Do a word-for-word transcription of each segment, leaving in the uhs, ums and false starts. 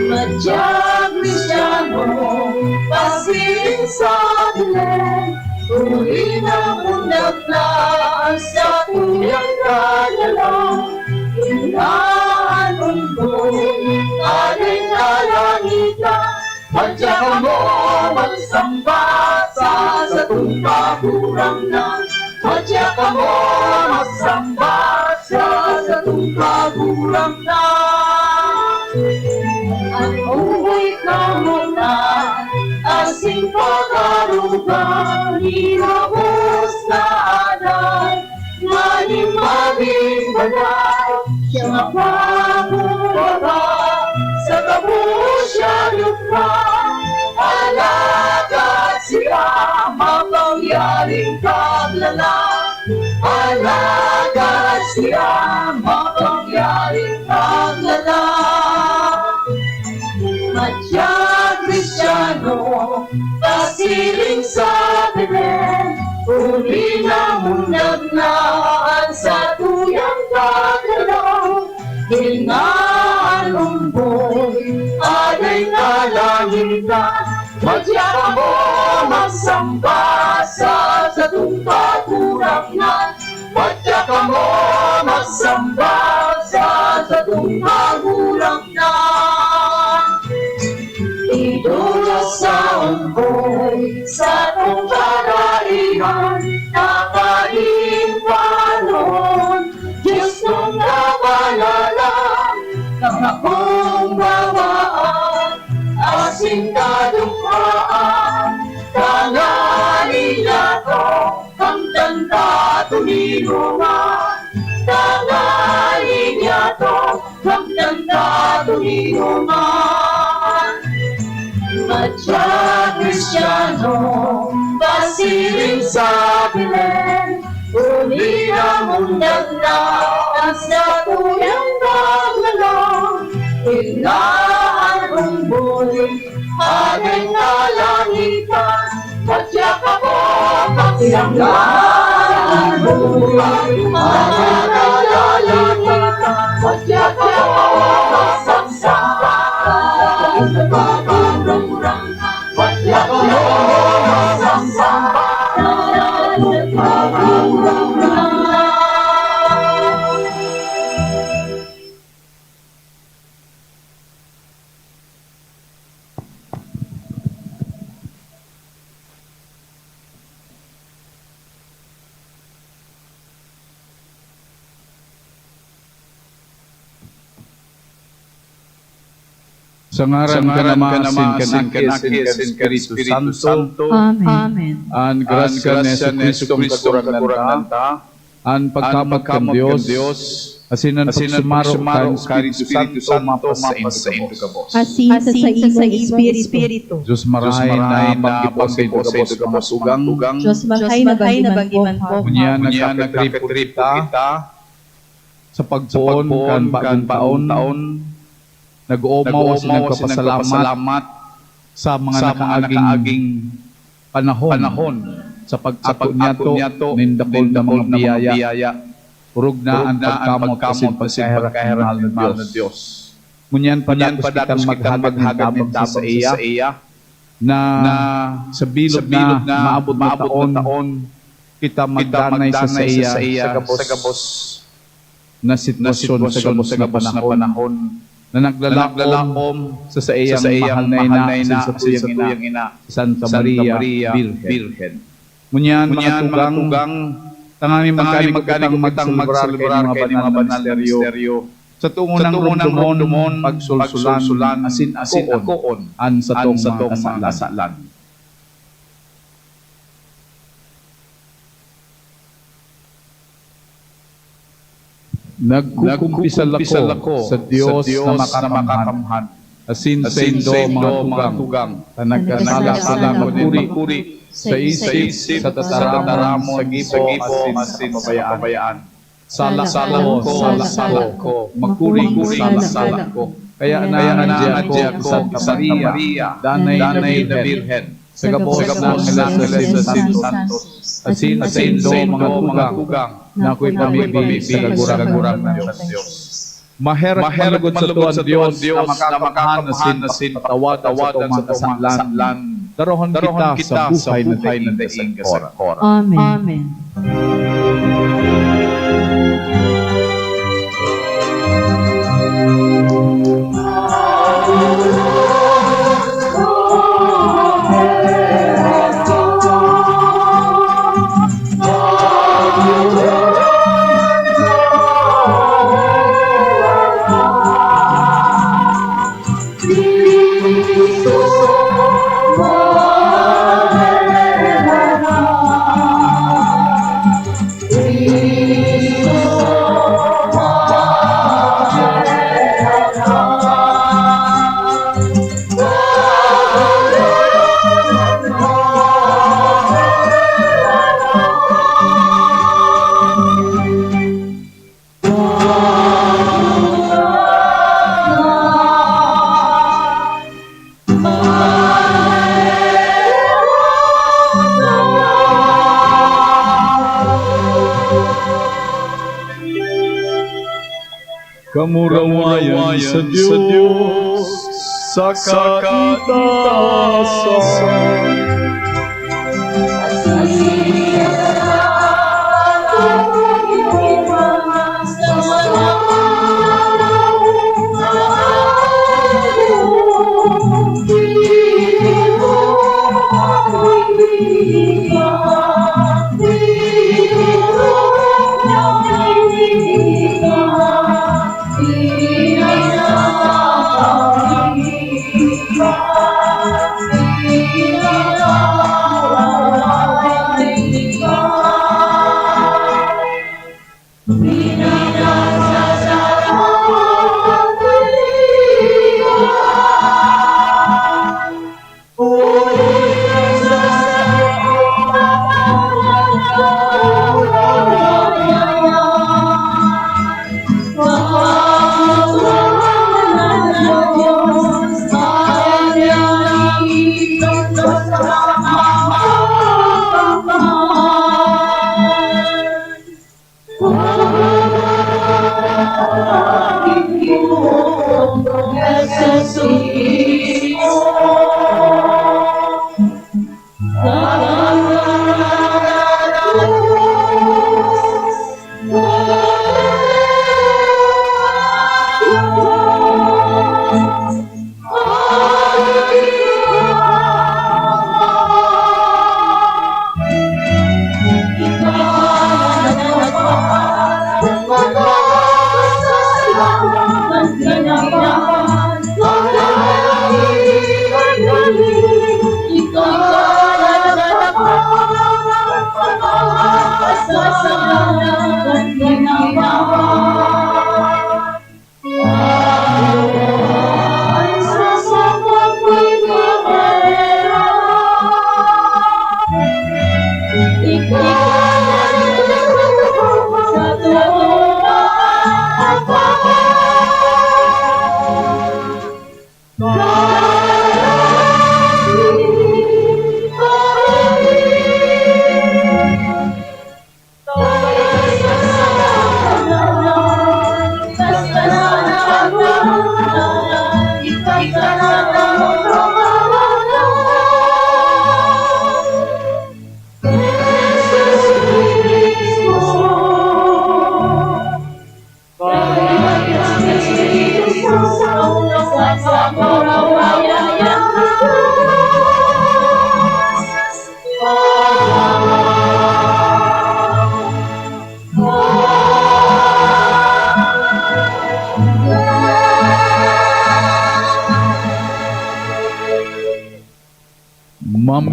Madya Kristiyano, pasiring sa Belen, huli na mundak na an satuyang Kaglalang. Inaanumboy, Ading kalangitan, madya kamo magsamba sa satong Kagurangnan. Madya kamo magsamba sa satong Kagurangnan. An buhay kamotan asin pag-aruga, hinabos na adan, nganing magin banal, siya mapakumbaba, sa gabos siya lukma. Alagad siya, mapangyaring Kaglalang. Alagad siya, mapangyaring Kaglalang. Madya Kristiyano, pasiring sa Belen, huli na mundak na an satuyang Kaglalang. Inaanumboy, Ading kalangitan, madya kamo magsamba sa satong Kagurangnan. Madya kamo magsamba sa satong Kagurangnan. Idolo sa omboy, satong Karaihan, nakahiling panon, Dios kong kapanalan, kamakumbabaan, asin kadukdaan, tanganing yato, kamtan ta tininuman, tanganing yato, kamtan ta tininuman. Madya Kristiyano, pasiring sa Belen, huli na mundak na an satuyang Kaglalang. Inaanumboy, Ading kalangitan, madya kamo magsamba. Inaanumboy, Ading kalangitan, madya kamo magsamba. Madya kamo magsamba. Sa ngaran kan Ama, asin kan Aki, asin kan Espiritu Santo. Amen. An grasya ni Jesu-Cristong Kagurangnan ta, an pagkamoot kan Dios, asin an pagsumaro kan Espiritu Santo mapasaindo gabos. Asin sa saimong espiritu. Dios marahay na paggibo saindo gabos, mga tugang. Dios marahay na paggibo. Ngunyan nagkakatrip kita sa pagpoon kan bagong taon, nag-oomaw asin nagpapasalamat sa mga nakaaging panahon sa pag-ako niyato nin dakul na mga biyaya, orog na an pagkamoot asin pagkaherak nin mahal na Dios. Ngunyan padagos kitang maghagad nin tabang sa saiya, na sa bilog na maabot na taon, kita magdanay sa saiya sa gabos na sitwasyon, sa gabos na panahon, na naglalaom sa saiyang mahal na ina asin sa satuyang ina, Santa Maria Birhen. Ngunyan, mga tugang, tanganing magkani kitang magselebrar kaini mga banal na misteryo. Sa too ngunang romdomon, pagsulsulan asin akoon an satong mga kasalan. Nagkukumpisal ako sa Dios na makakamhan, asin saindo, mga tugang, ta nagkasala ako nin makuri sa isip, sa tataramon, sa gibo, asin sa kabayaan. Sala ko, sala ko, makuri, sala ko. Kaya naangadya ako ki Santa Maria, danay na Birhen, sa gabos na angeles asin santos, asin saindo, mga tugang, na akoy pamibi sa Kagurangnan kan Dios. Maherak Maherak manlugod sa manlugod tuwan sa Dios tuwan Dios na na makakakamhan makakakamhan asin asin pagpatawadan sa pagpatawadan sa tuwang tuwang kasaklan. kasaklan. Darohon Darohon kita kita sa sa buhay na buhay na daing daing kasagkoran. kasagkoran. Amen. Amen. Kamurawayan sa Dios, saka itaasan.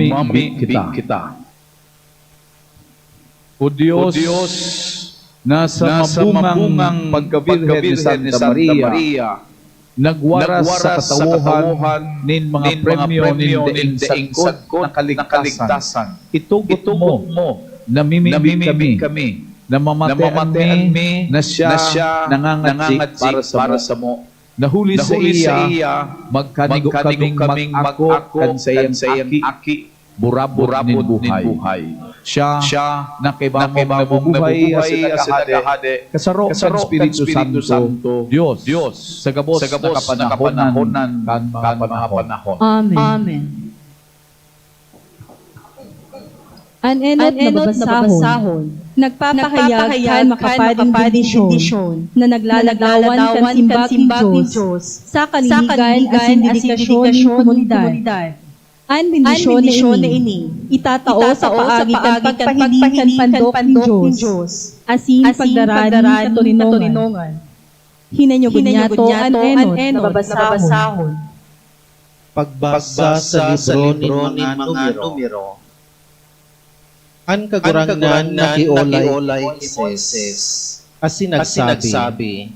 Mamibi kita. O Dios, na sa mabungang pagkabirhen ni Santa Maria, nagwaras sa katawohan nin mga premyo nin daing sagkod na kaligtasan. Itugot mo na mimibi kami, na mamatean mi na siya nangangadyi para samo. Na huli saiya, magkanigo kaming mag-ako kan saiyang Aki, Burabod nin buhay. Siya, na kay bangong nabubuhay asin naghahade, kasaro kan Espiritu Santo, Dios, sa gabos na kapanahonan kan mga panahon. Amen. Amen. An enot na babasahon. Nagpapahayag kan makapading bendisyon na naglalagawan kan simbag nin Dios sa kalinigan asin dedikasyon nin komunidad. An bendisyon na ini itatao sa paagi kan pagpahiling kan pandok nin Dios asin pagdara nin katoninongan. Hinanyogon niyato an enot na babasahon. Pagbasa sa libro nin mga Numero. An Kagurangnan nakiolay ki Moises asin nagsabi,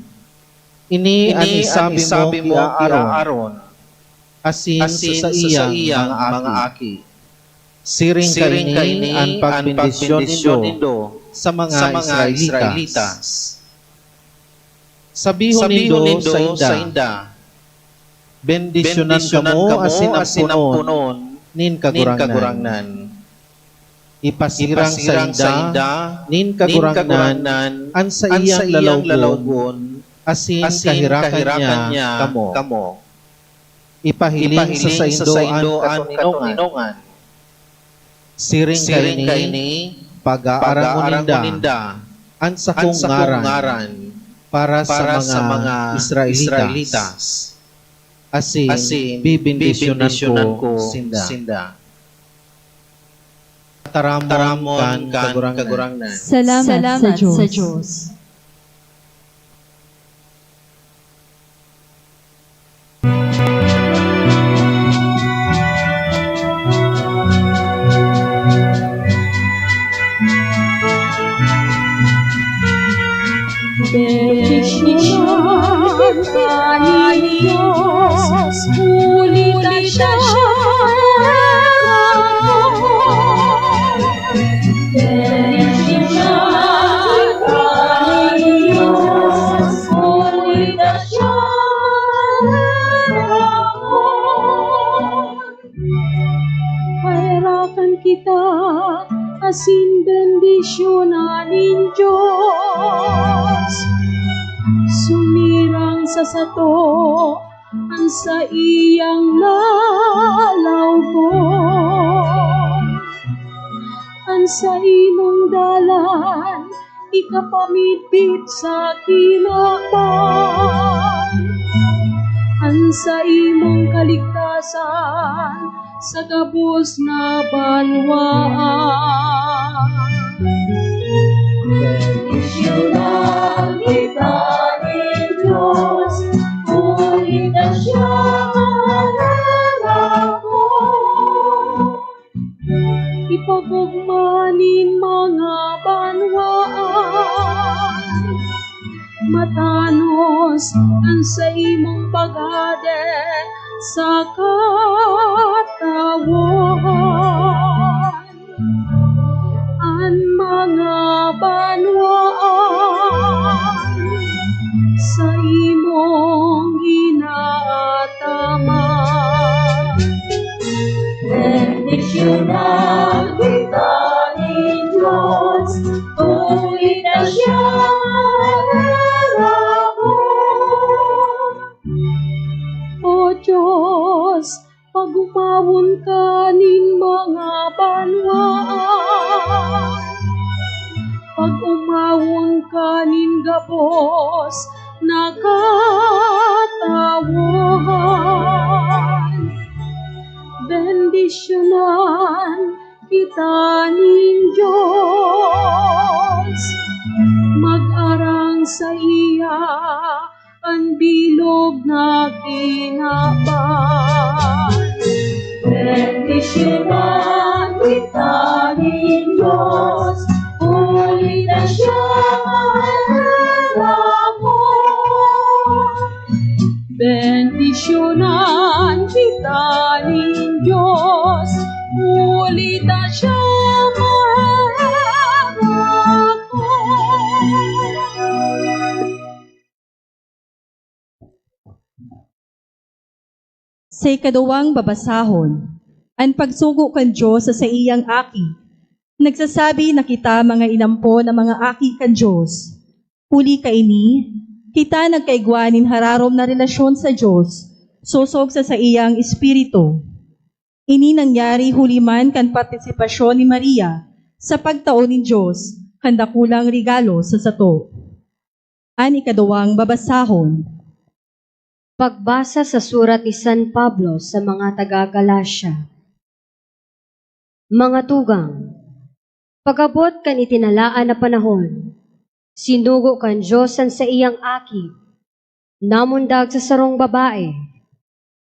"Ini an isabi mo ki Aaron asin sa saiyang mga aki, 'Siring kaini an pagbendisyon nindo sa mga Israelitas. Sabihon nindo sainda, 'Bendisyonan kamo asin amponon nin Kagurangnan. Ipasirang sainda nin Kagurangnan an saiyang lalawgon asin kaherakan niya kamo. Ipahiling sa saindo an katoninongan. Siring kaini, pag-aarangon ninda an sakong ngaran para sa mga Israelitas, asin bibendisyonan ko sinda." Taramon kan Kagurangnan. Salamat sa Dios. Bendisyonan ka nin Dios, huli ta siya nararaot. Bendisyonan ka nin Dios, huli ta siya nararaot. Kaherakan kita asin bendisyonan nin Dios. Sumirang sa sato an saiyang lalawgon. An saimong dalan ikapamidbid sa kinaban, an saimong kaligtasan sa gabos na banwaan. Bendisyonan kita nin Dios, huli ta siya nararaot. Ipag-ogma nin mga banwaan, matanos an saimong paghade sa katawan. An mga banwaan saimong inaataman. Bendisyonan kita nin Dios, huli ta siya nararaot. O Dios, pag-omawon ka nin mga banwaan, pag-omawon ka nin gabos na katawan. Bendisyonan kita nin Dios, mag-arang saiya an bilog na kinaban. Bendisyonan kita nin Dios, huli ta siya nararaot. Bendisyonan kita nin Dios, huli ta siya nararaot. Sa ikaduwang babasahon, An pagsugo kan Dios sa saiyang Aki. Nagsasabi na kita mga inampon na mga aki kan Dios. Huli kaini, kita nagkaigwa nin hararom na relasyon sa Dios, sosog sa saiyang Espiritu. Ini nangyari huli man kan partisipasyon ni Maria sa pagtao nin Dios kan dakulang regalo sa sato. An ikaduwang babasahon. Pagbasa sa surat ni San Pablo sa mga taga Galacia. Mga tugang, pag-abot kan itinalaan na panahon, sinugo kan Dios an saiyang Aki, namundag sa sarong babae,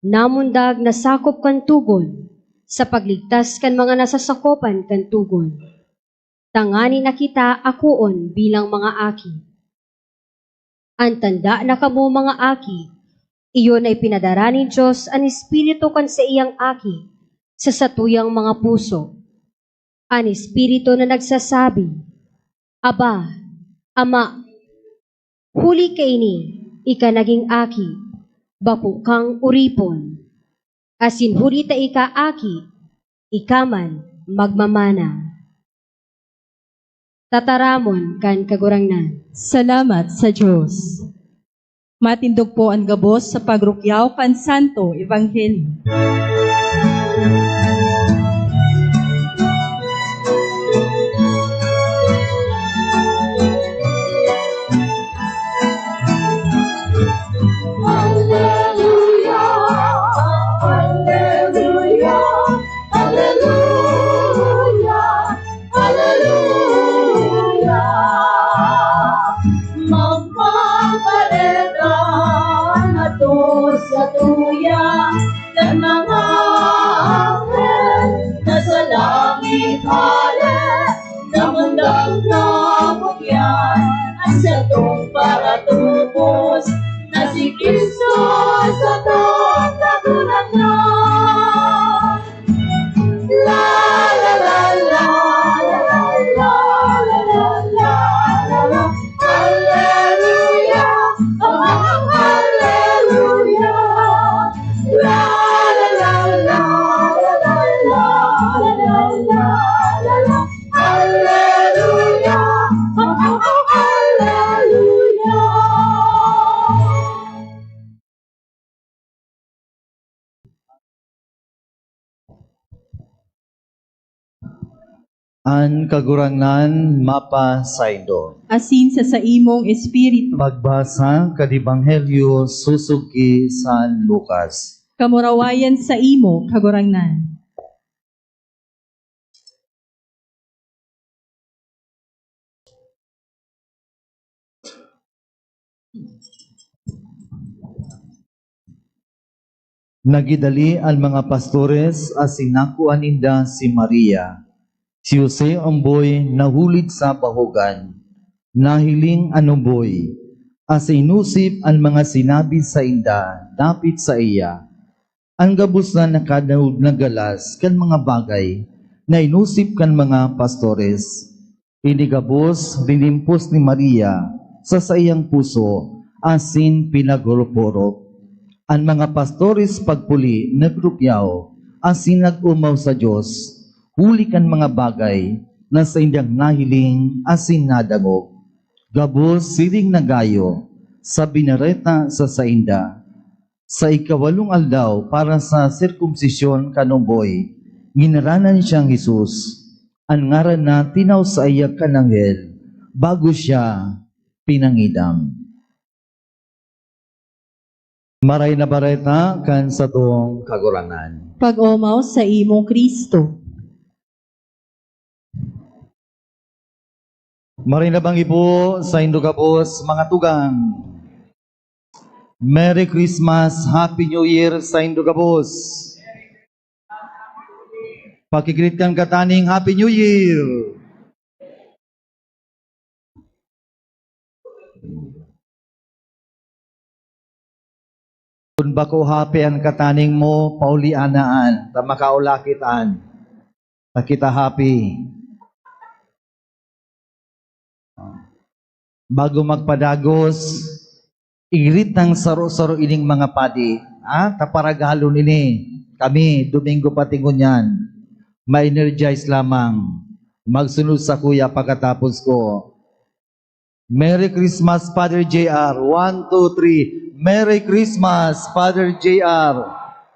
namundag na sakop kan togon, sa pagligtas kan mga nasasakopan kan togon, tanganing kita akoon bilang mga aki. An tanda na kamo, mga aki, iyo na ipinadara nin Dios an Espiritu kan saiyang Aki sa satuyang mga puso. An Espiritu na nagsasabi, "Aba, Ama!" Huli kaini, ika nagin aki, bako kang oripon. Asin huli ta ika aki, ika man magmamana. Tataramon kan Kagurangnan. Salamat sa Dios. Matindog po an gabos sa pagrukyaw kan Santo Ebanghelyo. Alleluia, alleluia, alleluia, alleluia. Magpapareta na to sa tuya kan mga anghel na sa langit, ale, na mundag na bugyan, an satong paratubos na si Cristo sa tong Kagurangnan. La, la, la, la. Alleluia. Oh, alleluia. La, la, la, la. Alleluia. Oh, alleluia. An Kagurangnan mapasaindo. Asin sa saimong espiritu. Pagbasa kan Ebanghelyo sosog ki San Lucas. Kamurawayan saimo, Kagurangnan. Nagidali an mga pastores asin nakua ninda si Maria, si Jose omboy na hulid sa bahogan. Nahiling an omboy, asin inosip an mga sinabi sainda dapit saiya. An gabos na nakadangog na galas kan mga bagay na inosip kan mga pastores, ini gabos linimpos ni Maria sa saiyang puso asin pinagurop-urop. An mga pastores pagpuli nagrukyaw asin nag-omaw sa Dios huli kan mga bagay na saindang nahiling asin nadangog. Gabos siring na gayo sa binareta sa sainda. Sa ikawalong aldaw para sa sirkumsisyon kan omboy, nginaranan siyang Jesus. An ngaran na tinaw saiya kan anghel bago siya pinangidam. Maray na Bareta kan satong Kagurangnan. Pag-omaw saimo, Cristo. Maray na banggi po saindo gabos, mga tugang. Merry Christmas, Happy New Year saindo gabos. Pakigreet kan kataning Happy New Year. Kun bako happy an kataning mo, paulian na an, ta makaulakit an. Ta kita happy. Bago magpadagos, i-greet nang saro-saro ining mga padi, ha? Ta paragalon ini. Kami, Domingo pati ngunyan, ma-energize lamang. Magsunod sa kuya pagkatapos ko. Merry Christmas, Father J R. One, two, three. Merry Christmas, Father J R.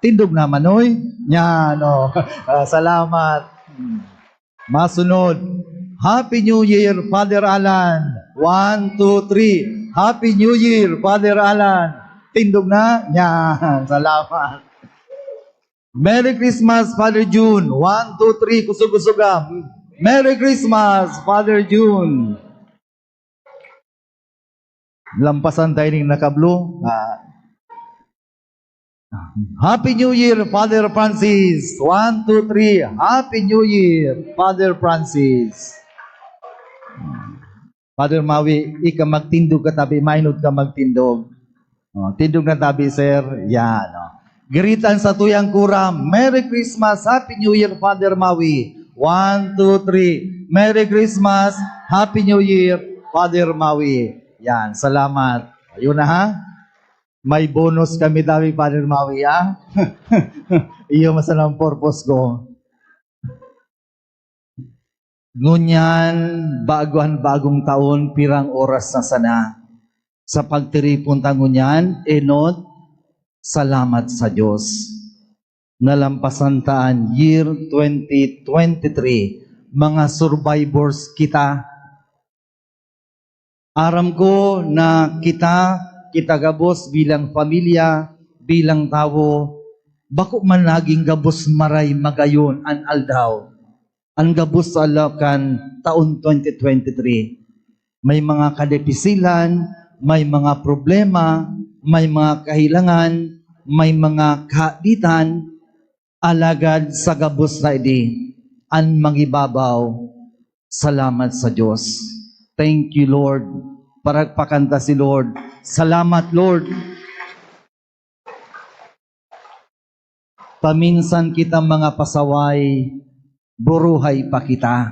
Tindog naman, oy. Yan, oh. Ah, salamat. Masunod. Happy New Year, Father Alan. One, two, three. Happy New Year, Father Alan. Tindog na? Yan. Salamat. Merry Christmas, Father June. One, two, three. Kusog-kusoga. Merry Christmas, Father June. Lampasan tayo ning nakablo. Ah. Happy New Year, Father Francis. One, two, three. Happy New Year, Father Francis. Father Mawi, ika magtindog ka tabi, mainod ka magtindog. Oh, tindog na tabi, sir. Yan, oh. Giritan sa tuyang kura, Merry Christmas, Happy New Year, Father Mawi. One, two, three. Merry Christmas, Happy New Year, Father Mawi. Yan, salamat. Ayun na, ha? May bonus kami tabi, Father Mawi, ha? Iyo masanang purpose ko. Ngunyan, bago an bagong taon, pirang oras na sana. Sa pagtiripon ta ngunyan, enot, salamat sa Diyos. Nalampasan ta an year twenty twenty-three. Mga survivors kita. Aram ko na kita, kita gabos bilang pamilya, bilang tawo, bako man nagin gabos maray magayon an aldaw, an gabos sa aldaw kan taon twenty twenty-three. May mga kadipisilan, may mga problema, may mga kahilangan, may mga kahaditan, alagad sa gabos na ini, an mangibabaw, salamat sa Diyos. Thank you, Lord. Paragpakan ta si Lord. Salamat, Lord. Paminsan kita mga pasaway, buruhay pa kita.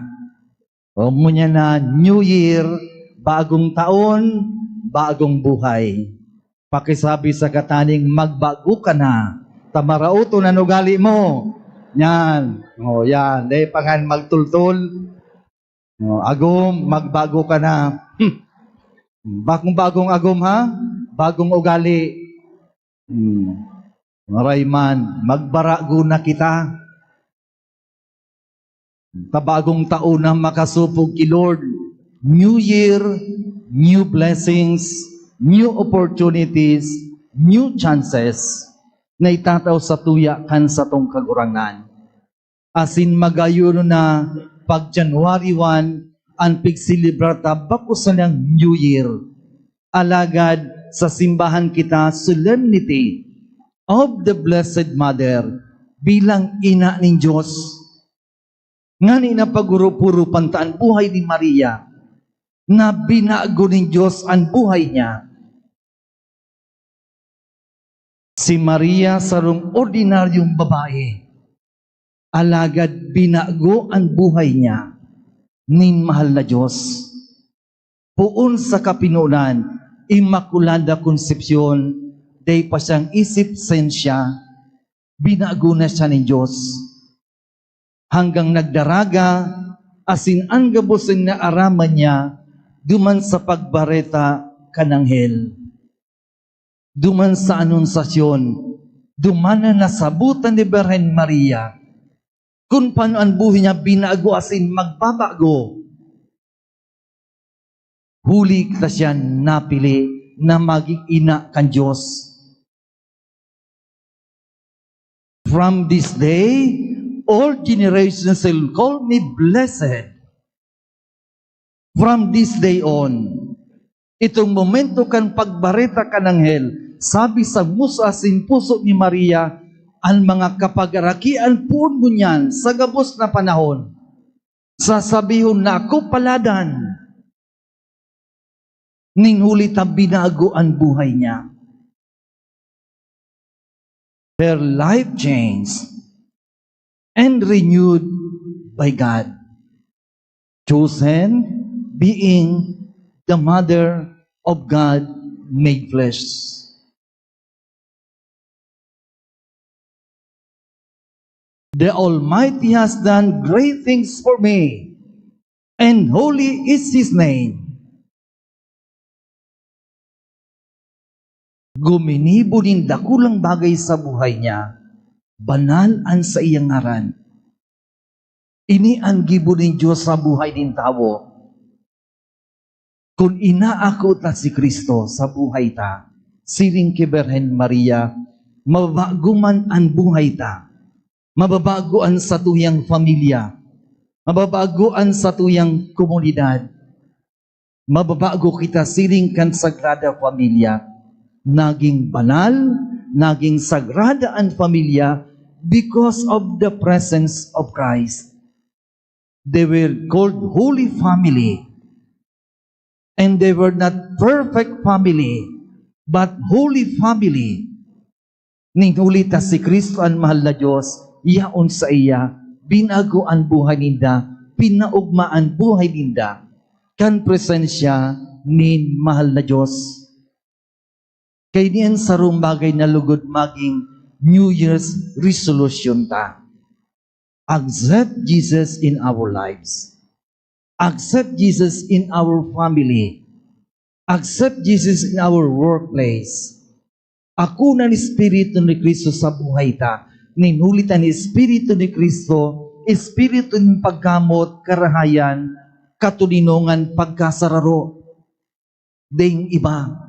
O, ngunyan na New Year, bagong taon, bagong buhay. Pakisabi sa kataning, "Magbago ka na, ta maraoton an ugali mo." Yan. O, yan. Dai pa ngan magtultol. O, agom, magbago ka na. Hmm. Bagong-bagong agom, ha? Bagong ugali. Hmm. Maray man, magbarago na kita. Ta bagong taon na makasopog ki Lord. New Year, new blessings, new opportunities, new chances na itatao sa tuya kan satong Kagurangnan. Asin magayon na pag January one, an pigselebrar ta bako sanang New Year, alagad sa simbahan kita Solemnity of the Blessed Mother bilang ina nin Dios. Ngani na pag-urup-urupan ta an buhay ni Maria, na binago nin Dios an buhay niya. Si Maria, sarong ordinaryong babae, alagad binago an buhay niya nin mahal na Dios. Poon sa kapinonan, Inmaculada Concepcion, dai pa siyang isip sensya, binago na siya nin Dios. Hanggang nagdaraga, asin an gabos na naaraman niya duman sa pagbareta kan anghel. Duman sa Anunciacion, duman na nasabotan ni Birhen Maria kun paano an buhay niya binago asin magbabago. Huli ta siya napili na magin ina kan Dios. "From this day, all generations will call me blessed." From this day on, itong momento kan pagbareta kan anghel, sabi sa musa asin puso ni Maria, an mga kapagarakian poon ngunyan sa gabos na panahon, sasabihon na ako paladan. Nin huli ta binago an buhay niya. Her life changed and renewed by God. Chosen, being the mother of God made flesh. The Almighty has done great things for me, and holy is His name. Guminibo nin dakulang bagay sa buhay niya, banal an saiyang ngaran. Ini an gibo nin Dios sa buhay nin tawo. Kun inaako ta si Cristo sa buhay ta, siring ki Birhen Maria, mababago man an buhay ta. Mababago an satuyang pamilya. Mababago an satuyang komunidad. Mababago kita siring kan Sagrada Familia. Naging banal, naging sagrada an pamilya because of the presence of Christ. They were called Holy Family. And they were not perfect family, but Holy Family. Nin huli ta si Cristo an mahal na Dios, yaon saiya, binago an buhay ninda, pinaogma an buhay ninda, kan presensya nin mahal na Dios. Kaya niyan sarong bagay na lugod maging New Year's resolution ta. Accept Jesus in our lives. Accept Jesus in our family. Accept Jesus in our workplace. Ako na ni Espiritu ni Cristo sa buhay ta. Ninuli ta ni Espiritu ni Cristo, Espiritu nin pagkamot, karahayan, katoninongan, pagkasararo. Ding iba.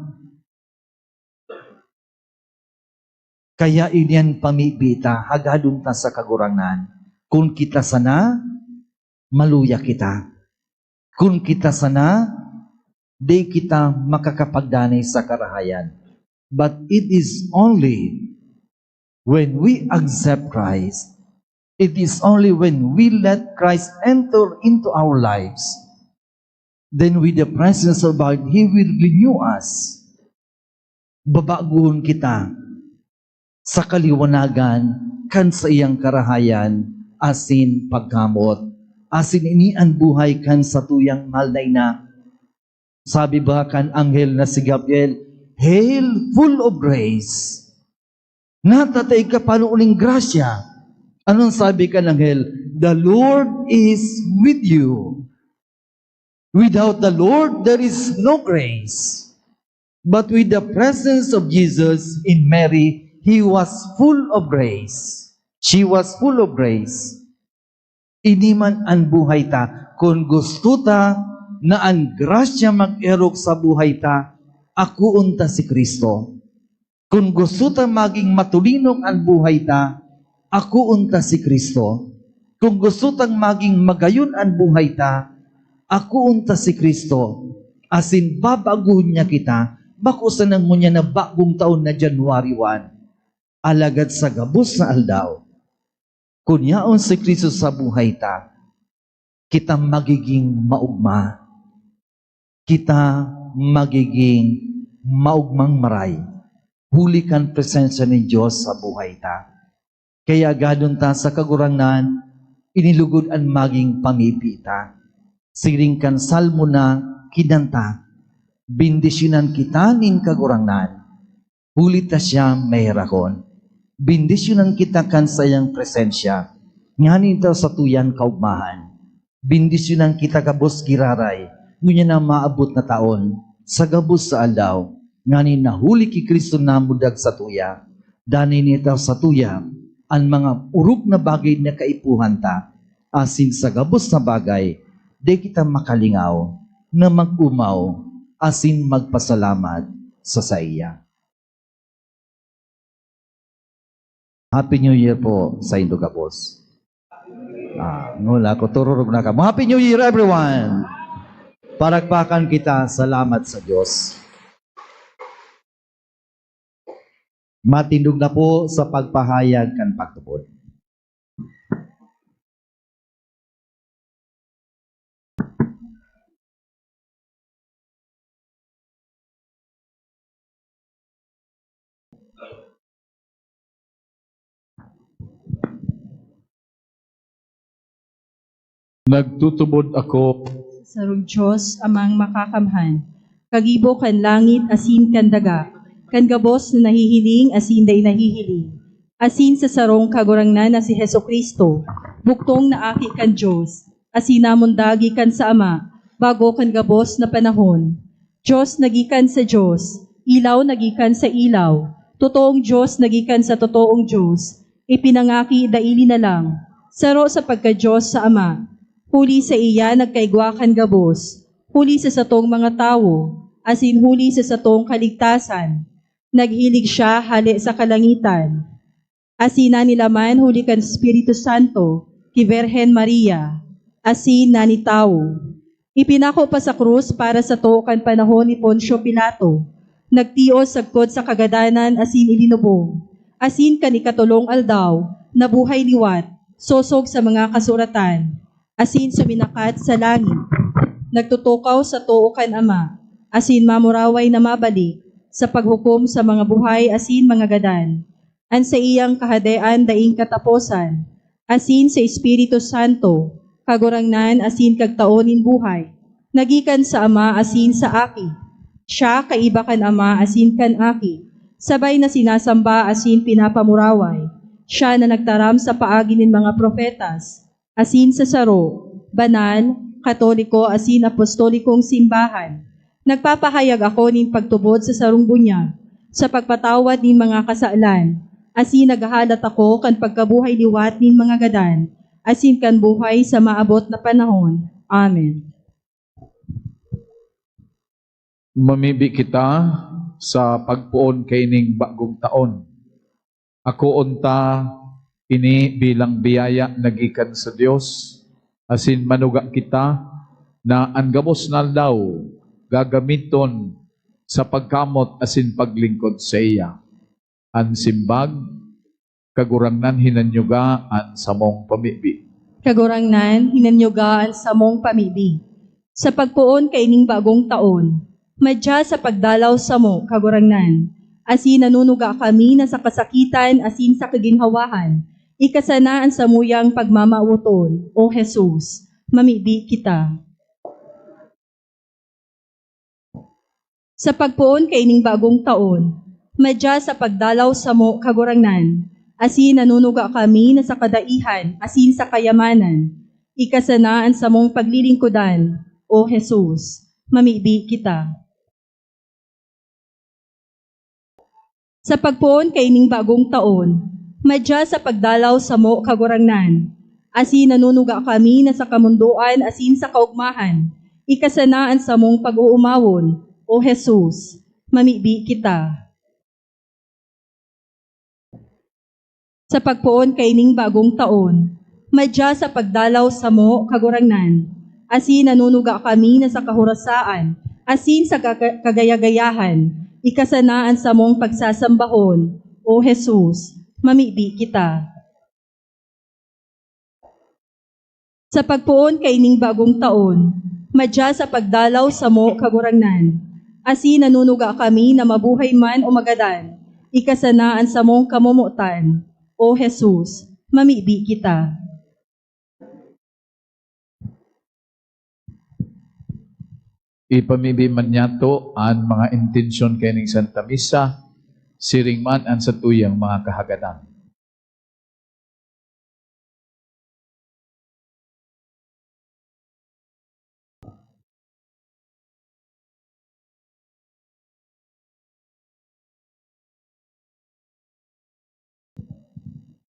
Kaya iniyan pamibi ta, hagadon ta sa Kagurangnan. Kun kita sana, maluya kita. Kun kita sana, di kita makakapagdanay sa karahayan. But it is only when we accept Christ, it is only when we let Christ enter into our lives, then with the presence of God, He will renew us. Babagohon kita sa kaliwanagan kan saiyang karahayan asin pagkamot, asin ini an buhay kan satuyang mahal na ina. Sabi ba kan anghel na si Gabriel, "Hail, full of grace, natataig ka pano nin grasya." Anong sabi kan anghel? "The Lord is with you." Without the Lord, there is no grace. But with the presence of Jesus in Mary, he was full of grace. She was full of grace. Ini man an buhay ta. Kun gusto ta na an grasya mag-erok sa buhay ta, akoon ta si Cristo. Kun gusto ta maging matoninong an buhay ta, akoon ta si Cristo. Kun gusto tang maging magayon an buhay ta, akoon ta si Cristo. Asin babagohon niya kita, bako sana ngunyan na bagong taon na January one. Alagad sa gabos na aldaw, kun yaon si Cristo sa buhay ta, kita magiging maogma. Kita magiging maogmang maray, huli kan presensya nin Dios sa buhay ta. Kaya agadon ta sa Kagurangnan, inilugod an maging pamibi ta. Siring kan Salmo na kinanta, "Bendisyonan kita nin Kagurangnan, huli ta siya maherakon." Bendisyonan kita kan saiyang presensya, nganing ta satuyan kaogmahan. Bendisyonan kita gabos giraray, ngunyan na maabot na taon, sa gabos sa aldaw, nganing nahuli ki Cristo namudag satuya. Danay niya ta satuya an mga orog na bagay na kaipuhan ta, asin sa gabos na bagay, di kita makalingaw na mag-omaw asin magpasalamat sa saiya. Happy New Year po sa indo gabos. Ah, ngula ko, tururog na kamo. Happy New Year, everyone! Palakpakan kita, salamat sa Dios. Matindog na po sa pagpahayag kan pagtubod. Nagtutubod ako. Sarong Dios, Amang Makakamhan, kagibo kan langit asin kan daga, kan gabos na nahihiling asin dai nahihiling, asin sa sarong Kagurangnan na si Jesu-Cristo, bugtong na Aki kan Dios, asin namundag gikan sa Ama, bago kan gabos na panahon. Dios na gikan sa Dios, ilaw na gikan sa ilaw, totoong Dios na gikan sa totoong Dios, ipinangaki daili na lang, saro sa pagka-Dios sa Ama. Huli saiya nagkaigwa kan gabos, huli sa satong mga tawo, asin huli sa satong kaligtasan. Naghilig siya hale sa kalangitan, asin nanilaman huli kan Espiritu Santo ki Birhen Maria, asin nanitawo. Ipinako pa sa krus para sato kan panahon ni Poncio Pilato. Nagtios sagkod sa kagadanan asin ilinubong, asin kan ikatolong aldaw, nabuhay liwat, sosog sa mga kasuratan, asin suminakat sa langit. Nagtutukaw sa too kan Ama, asin mamuraway na mabalik sa paghukom sa mga buhay asin mga gadan. An saiyang Kahadean daing kataposan, asin sa Espiritu Santo, Kagurangnan asin Kagtao nin buhay, nagikan sa Ama asin sa Aki. Siya kaiba kan Ama asin kan Aki, sabay na sinasamba asin pinapamuraway. Siya na nagtaram sa paagi nin mga propetas, asin sa saro, banal, katoliko asin apostolikong simbahan. Nagpapahayag ako nin pagtubod sa sarong bunyag, sa pagpatawad nin mga kasalan, asin naghahalat ako kan pagkabuhay liwat nin mga gadan, asin kan buhay sa maabot na panahon. Amen. Mamibi kita sa pagpoon kaining bagong taon. Akoon ta ini bilang biyaya na gikan sa Dios, asin manuga kita na an gabos na aldaw gagamiton sa pagkamot asin paglingkod saiya. An simbag, Kagurangnan, hinanyuga an samong pamibi. Kagurangnan, hinanyuga an samong pamibi. Sa pagpoon kaining bagong taon, madya sa pagdalaw samo, Kagurangnan, asin nanunuga kami na sa kasakitan asin sa kaginhawahan, ikasana an samuyang pagmamawoton, O Jesus, mamibi kita. Sa pagpoon kaining bagong taon, madya sa pagdalaw samo, Kagurangnan, asin nanunuga kami na sa kadaihan asin sa kayamanan, ikasana an samong paglilingkodan, O Jesus, mamibi kita. Sa pagpoon kaining bagong taon, madya sa pagdalaw samo, Kagurangnan, asin nanunuga kami na sa kamondoan asin sa kaogmahan, ikasana an samong pag-oomawon, O Jesus, mamibi kita. Sa pagpoon kaining bagong taon, madya sa pagdalaw samo, Kagurangnan, asin nanunuga kami na sa kahorasaan asin sa kaga-, kagaya-gayahan, ikasana an samong pagsasambahon, O Jesus, mamibi kita. Sa pagpoon kaining bagong taon, madya sa pagdalaw samo, Kagurangnan, asin nanunuga kami na mabuhay man o magadan, ikasana an samong kamomotan, O Jesus, mamibi kita. Ipamibi man niyato an mga intensyon kaining Santa Misa, siring man an satuyang mga kahagadan.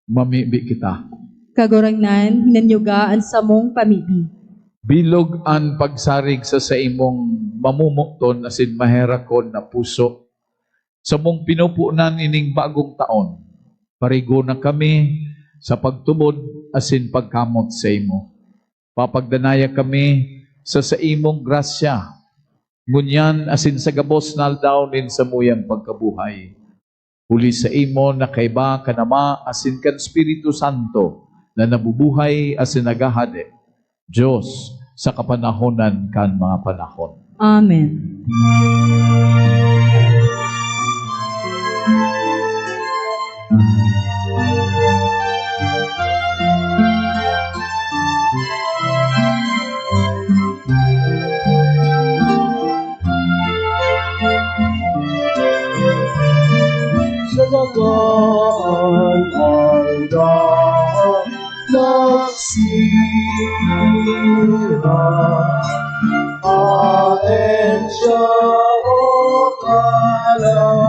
Mamibi kita. Kagurangnan, hinanyuga an samong pamibi. Bilog an pagsarig sa saimong mamomoton asin maherakon na puso. Samong pinupunan ining bagong taon, parigo na kami sa pagtubod asin pagkamot saimo. Papagdanaya kami sa saimong grasya, ngunyan asin sa gabos na aldaw nin samuyang pagkabuhay. Huli saimo na kaiba kan Ama asin kan Espiritu Santo na nabubuhay asin naghahade, Dios, sa kapanahonan kan mga panahon. Amen. Sa dagaan Dahan nagsira, aen siya o kalangitan.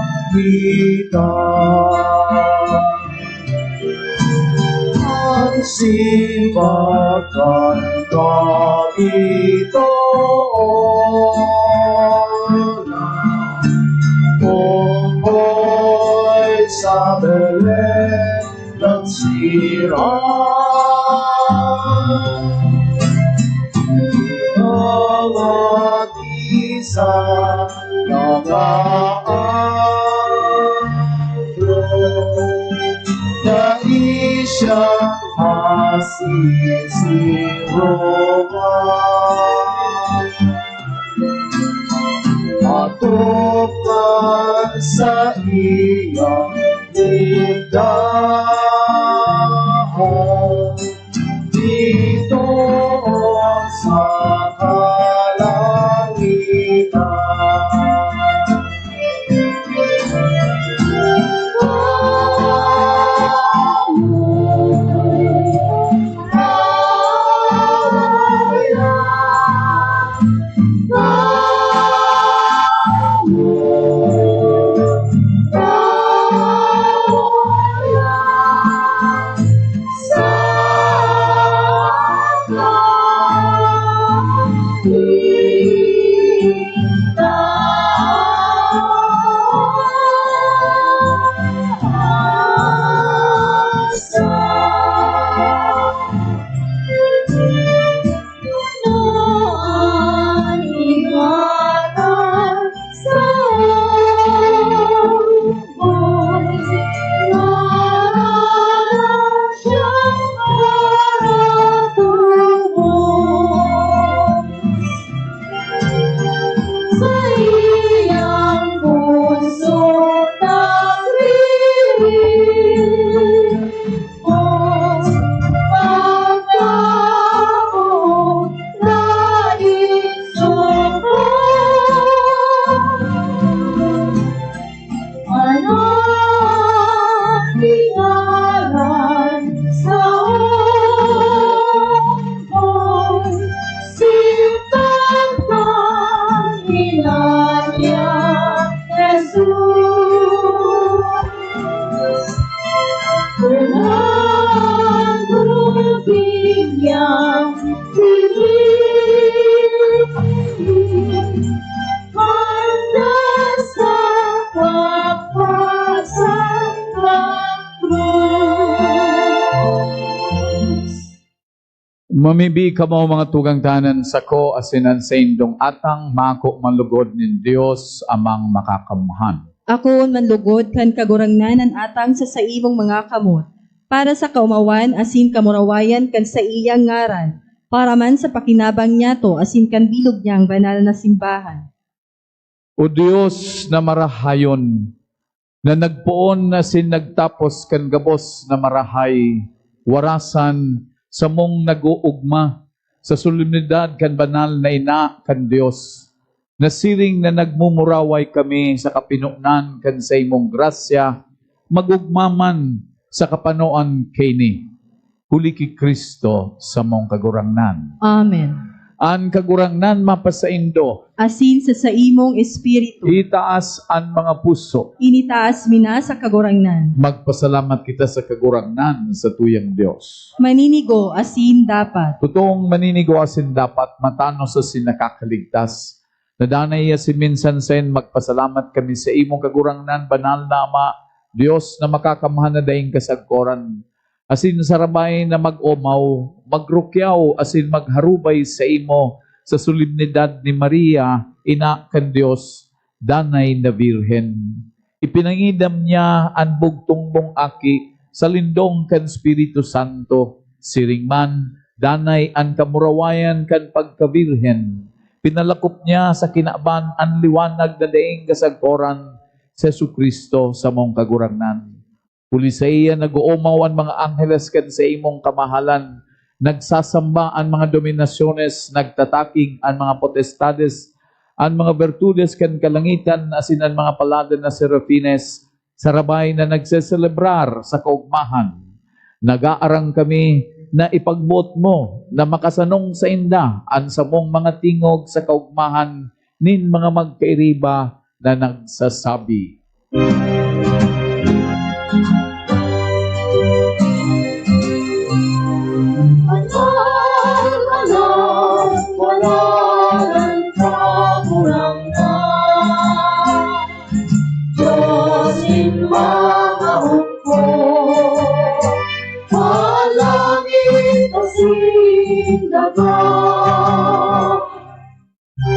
An simbag kan kabitoon, oy sa Belen nagsira. Mga kisa nakaabot, dai siya masisiruman. Matupad saiyang ligdaan, dito sa kalangitan. Mamibi kamo, mga tugang tanan, sako asin an saindong atang, mako man lugod nin Dios Amang Makakamhan. Akoon man lugod kan Kagurangnan an atang sa saimong mga kamot, para sa kaomawan asin kamurawayan kan saiyang ngaran, para man sa pakinabang niyato asin kan bilog niyang banal na simbahan. O Dios na marahayon, na nagpoon asin nagtapos kan gabos na marahay, warasan, samong nag-oogma sa solemnidad kan banal na Ina kan Dios, nasiring na nagmumuraway kami sa kapinonan kan saimong grasya, mag-ogma man sa kapanoan kaini. Huli ki Cristo, samong Kagurangnan. Amen. An Kagurangnan mapasaindo. Asin sa saimong espiritu. Itaas an mga puso. Initaas mi na sa Kagurangnan. Magpasalamat kita sa Kagurangnan, sa tuyang Dios. Maninigo asin dapat. Totoong maninigo asin dapat, matanos asin nakakaligtas. Nadanay asin minsan saen magpasalamat kami sa imong Kagurangnan, banal na Ama, Dios na makakamhan na daing kasagkoran. Asin sarabay na mag-omaw, magrukyaw, asin magharubay saimo sa solemnidad ni Maria, Ina kan Dios, danay na Birhen. Ipinangidam niya an bugtong mong Aki sa lindong kan Espiritu Santo. Siring man, danay an kamurawayan kan pagkabirhen. Pinalakop niya sa kinaban an liwanag na daing kasagkoran, si Jesu-Cristo, samong Kagurangnan. Huli saiya nag-oomaw an mga angheles kan saimong kamahalan, nagsasamba an mga dominasiones, nagtatakig an mga potestades, an mga bertudes kan kalangitan asin an mga paladan na serafines, sarabay na nagseselebrar sa kaogmahan. Nagaarang kami na ipagboot mo na makasanong sainda an samong mga tingog sa kaogmahan nin mga magkairiba na nagsasabi, Diyos nin mga hukbo, palangit asin daga,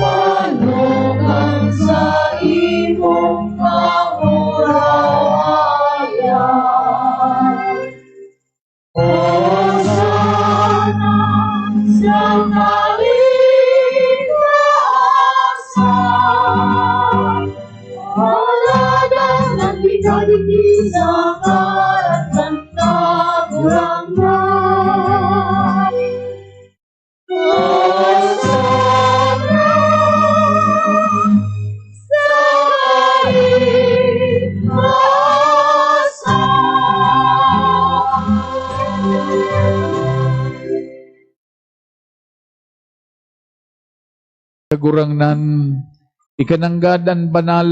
manugang sa imong kamurawayan. Hosana sa kaitaasan. Alagad an pinadigdi sa kalat kan Kagurangnan. Hosana sa kaitaasan. Kagurangnan, ika nanggad an banal,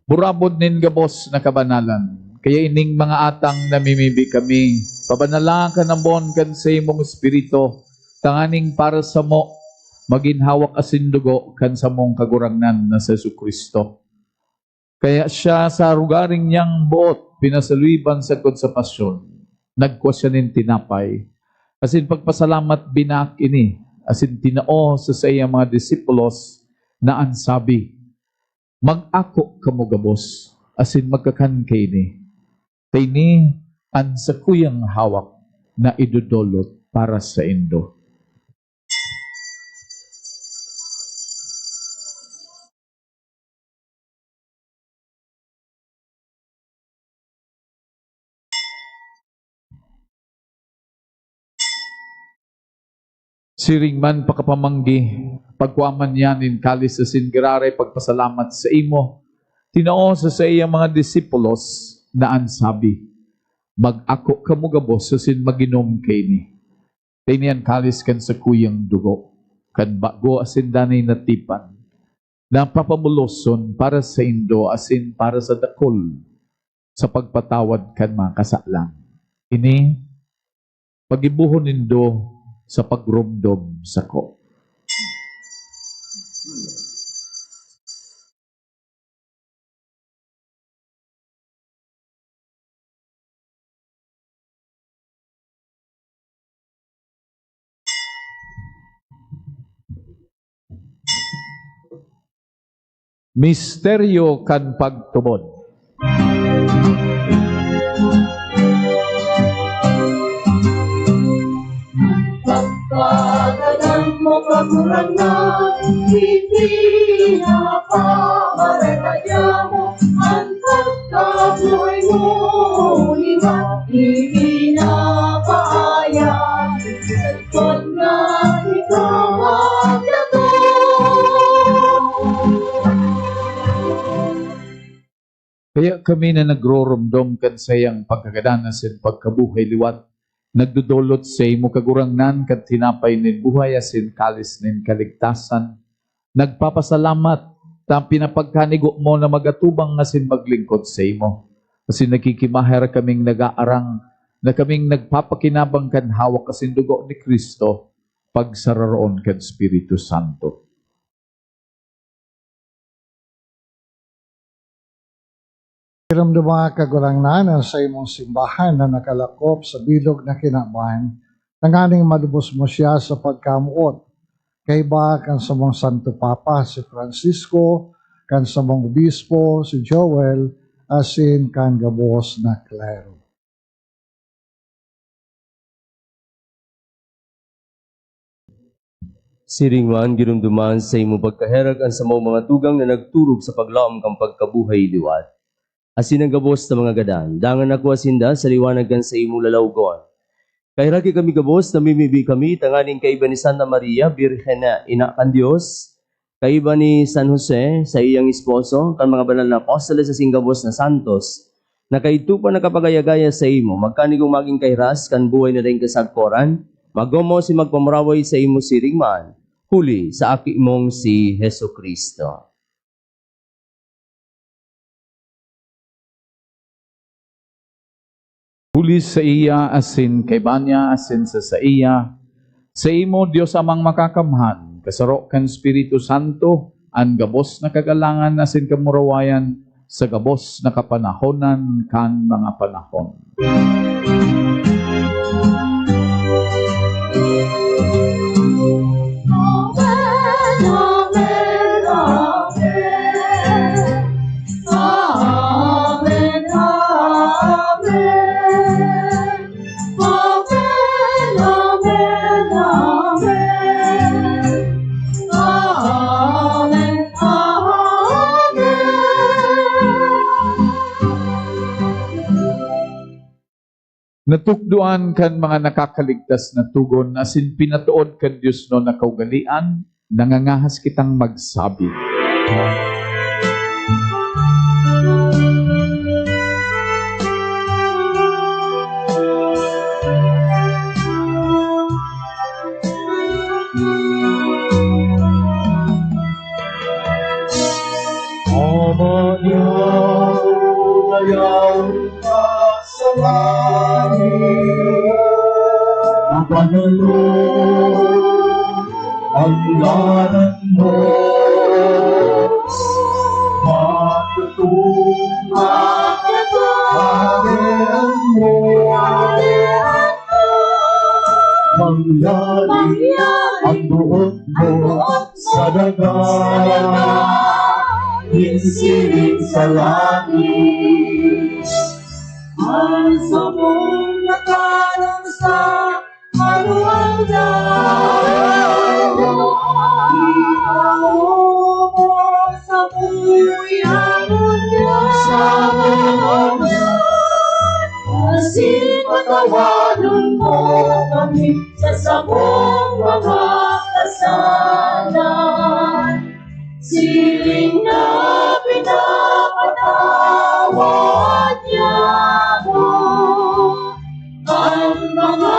burabod nin gabos na kabanalan. Kaya ining mga atang namimibi kami, pabanala kan ambon kan saimong Espiritu, tanganing para samo, magin hawak asin dugo kan samong Kagurangnan na si Jesu-Cristo. Kaya siya, sa arogaring niyang boot, pinasaluiban sagkod sa pasyon, nagkua siya nin tinapay, asin pagpasalamat, binaak ini, asin tinao sa saiyang mga disipulos na an sabi, "Mag-ako kamo gabos, asin magkakan kaini. Ta ini an sakuyang hawak na idodolot para saindo." Siring man pakapamanggi, pagkua man niya nin kalis asin giraray pagpasalamat saimo, tinao sa saiyang mga disipulos na an sabi, "Mag-ako kamo gabos asin mag-inom kaini. Ta ini an kalis kan sakuyang dugo, kan bago asin danay na tipan, na papabuloson para saindo asin para sa dakul sa pagpatawad kan mga kasalan. Ini, paggibohon nindo sa pagromdom sako." Misteryo kan pagtubod. Pagkagadan mo, Kagurangnan, ipinapamaragaya mo an pagkabuhay mo, liwat ipinapaaya. Pag na ikaw ang dato. Kaya kami na nagroromdom kan saiyang pagkagadan asin pagkabuhay liwat, nagdodolot saimo, Kagurangnan, kan tinapay nin buhay asin kalis nin kaligtasan, nagpapasalamat ta pinapagkanigo mo na mag-atubang asin maglingkod saimo. Asin nakikimaher kaming nag-aarang na kaming nagpapakinabang kan hawak asin dugo ni Cristo, pagsararoon kan Espiritu Santo. Iromdoma, Kagurangnan, an saimong simbahan na nakalakop sa bilog na kinaban, tanganing malubos mo siya sa pagkamoot, kaiba kan samong Santo Papa, si Francisco, kan samong Obispo, si Joel, asin kan gabos na klero. Siring man, giromdoman sa imo pagkaherak an samong mga tugang na nagturog sa paglaom kan pagkabuhay liwat, asin an gabos na mga gadan. Dangan nakua sinda sa liwanag kan saimong lalawgon. Kaheraki kami gabos, namimibi kami tanganing kaiba ni Santa Maria, Birhen na Ina kan Dios, kaiba ni San Jose, saiyang esposo, kan mga banal na apostoles asin gabos na santos, na kaidto pa nakapagayagaya saimo, magkanigong magin kahiras kan buhay na daing kasagkoran, magomos si magpamuraway saimo siring man, huli sa Aki mong si Jesu-Cristo. Huli saiya asin kaiba niya asin sa saiya, saimo, Dios Amang Makakamhan, kasaro kan Espiritu Santo, an gabos na kagalangan asin kamurawayan sa gabos na kapanahonan kan mga panahon. Natukdoan kan mga nakakaligtas na togon asin pinatood kan diosnon na kaugalean, nangangahas kitang magsabi. Ama niya, dayaw ka sa langit, ipanalo ang ngaran mo. Matutuwa ang mo. Mangyari ang buot mo sa daga, nin siring sa langit. Ang samong nakalang sa maluwang daga, ikaw mo sa buhay ang mundo. Sa mga asin, patawanon mo kami sa samong mga kasalanan. Siring na pinapatawad niya mo ang mga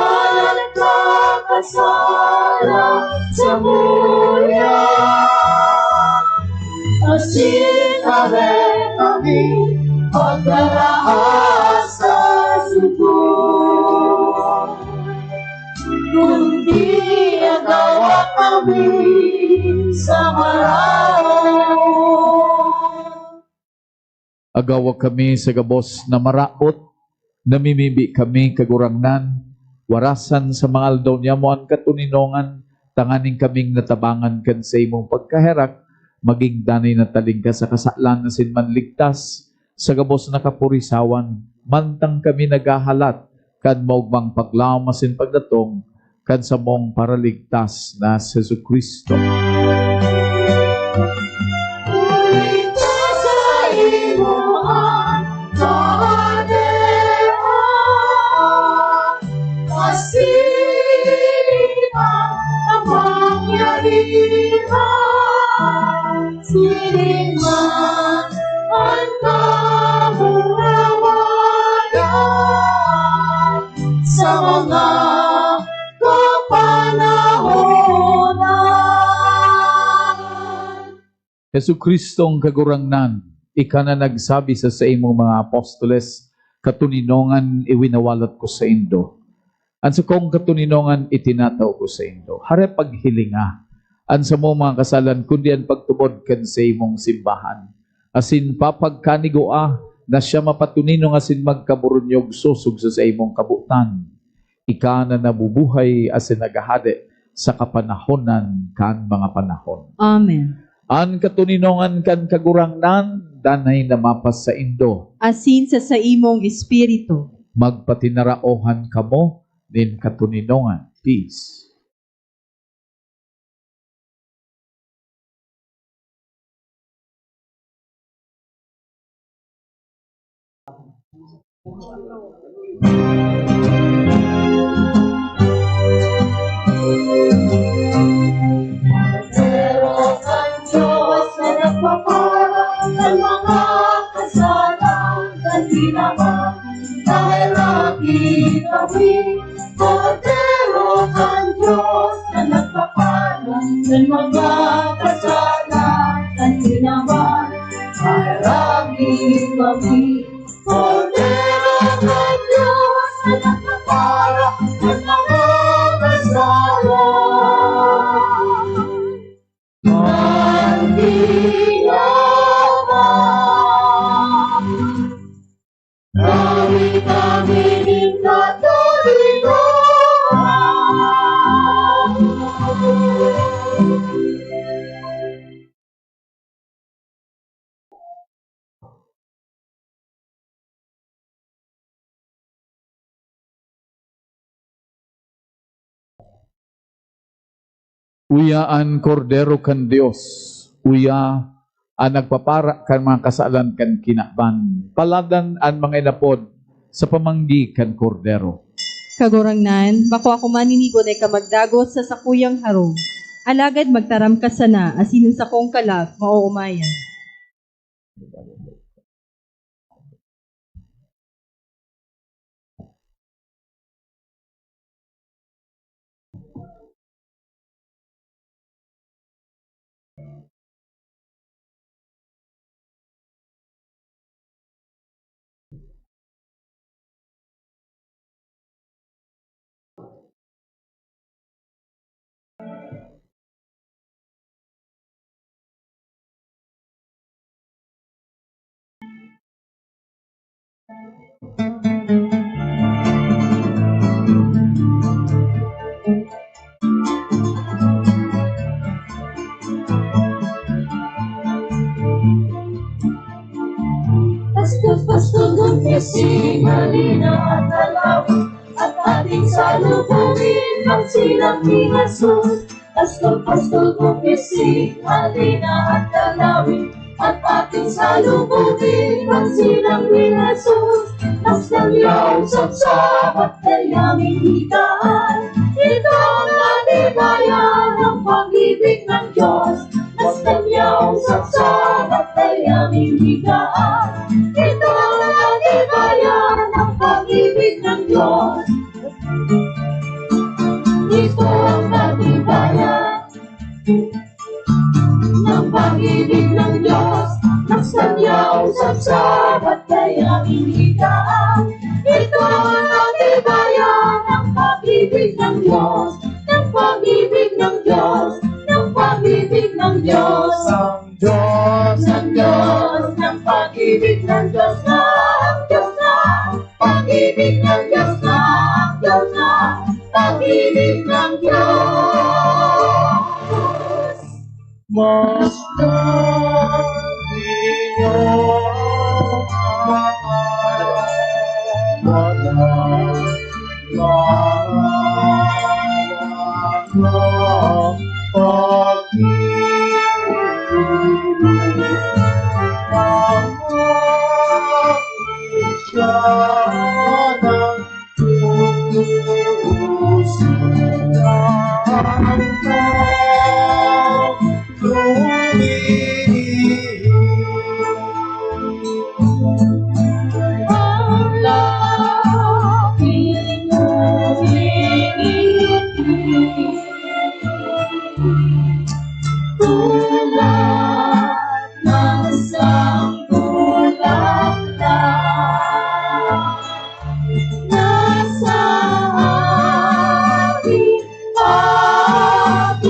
nagkakasala sa muya. Asin are kami pagdaraas sa sugo. Kundi agawa kami sa maraot. Agawa kami sa gabos na maraot, namimibi kami, Kagurangnan, warasan sa mga aldaw niamo an katoninongan, tanganing kaming natabangan kan saimong pagkaherak, magin danay na talingkas sa kasalan asin manligtas sa gabos na kapurisawan, mantang kami naghahalat kan maogmang paglaom asin pagdatong kan samong Paraligtas na si Jesu-Cristo. Huli ta saimo an Kahadean, asin an kapangyarihan, siring man an kamurawayan sa mga kapanahonan. Jesu-Cristong Kagurangnan, ika na nagsabi sa saimong mga apostoles, "Katoninongan iwinawalat ko saindo. An sakong katoninongan itinatao ko saindo." Hare paghilinga an samong mga kasalan, kundi an pagtubod kan saimong simbahan. Asin papagkanigoa na siya mapatoninong asin magkaburunyog sosog sa saimong kabotan. Ika na nabubuhay asin naghahade sa kapanahonan kan mga panahon. Amen. An katoninongan kan Kagurangnan danay na mapasaindo. Asin sa saimong espiritu. Magpatinaraohan kamo nin katoninongan. Peace. Pero ang Diyos na nagpaparang ng mga kasalan, kan di na Kordero kan Dios na nagpaparan kan mga kasalanan, kan kinaban, haragin kami. Kordero kan Dios na nagpaparan kan mga kasalanan. Mandiyaman, kami, kami nin Katoliko. Uya an Kordero kan Dios, uya an nagpapara kan mga kasalan kan kinaban. Paladan an mga inapod sa pamanggi kan Kordero. Kagurangnan, bako ako maninigo na ika magdagos sa sakuyang harong. Alagad magtaram ka sana, asin an sakong kalag maoomayan. Paskul, paskul, gumisi, halina at alawi, at ating salubungin ang silang ni Jesus. Paskul, paskul, gumisi, halina at alawi, at ating salubungin ang silang ni Jesus. Mas nangyaw sa Sabat kaya mimitaan. Ito ang atibayan ng pag-ibig ng Diyos. Mas nangyaw sa Sabat kaya mimitaan. Ito ang atibayan ng pag-ibig ng Diyos. Ito ang katibayan ng pag-ibig ng Diyos, mas nangyaw sa Sabat kaya mimitaan. Ito ang katibayan ng pag-ibig ng Diyos, ng pag-ibig ng Diyos, ng pag-ibig ng Diyos. Ang Diyos, ang Diyos, ng pag-ibig ng Diyos na, ang Diyos na, pag-ibig ng Diyos na, ang Diyos na, pag-ibig ng Diyos. Mas Tulad ng isang bulaklak na sa ating pag-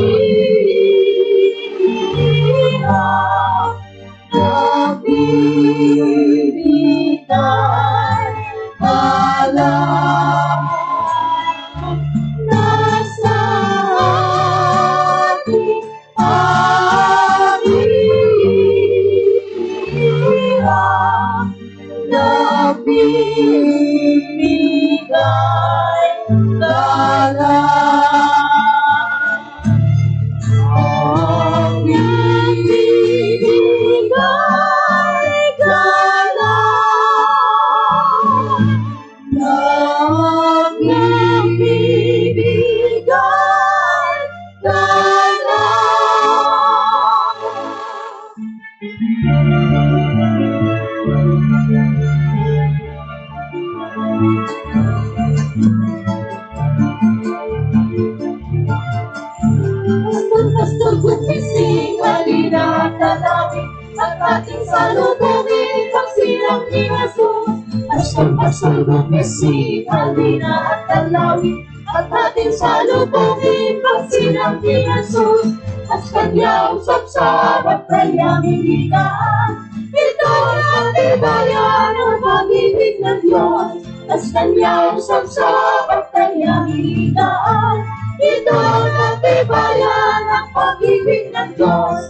Ating salubungin pagsilang ni Jesus, Pastor, Pastor Gomez, si Alina at Kalawi. At ating salubungin pagsilang ni Jesus, Pastor Yausap sa Batayang Higaan. Ito ang katibayan ng pag-ibig ng Diyos. Pastor Yausap sa Batayang Higaan. Ito ang katibayan ng pag-ibig ng Diyos.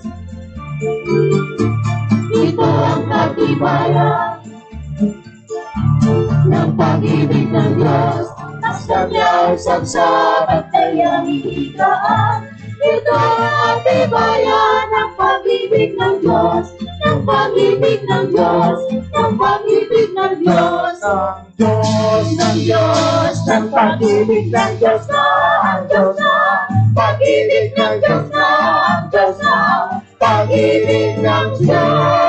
Ito ang katibayan ng pag-ibig ng Diyos. Pastor Yausap sa Batayang Higaan. Ito ang katibayan ng pag-ibig ng Diyos, ng pag-ibig ng Diyos, ng pag-ibig ng Diyos. Ang Diyos, ng Diyos, ng pag-ibig ng Diyos na, ang Diyos na, pag-ibig ng Diyos na, ang Diyos na, pag-ibig ng Diyos.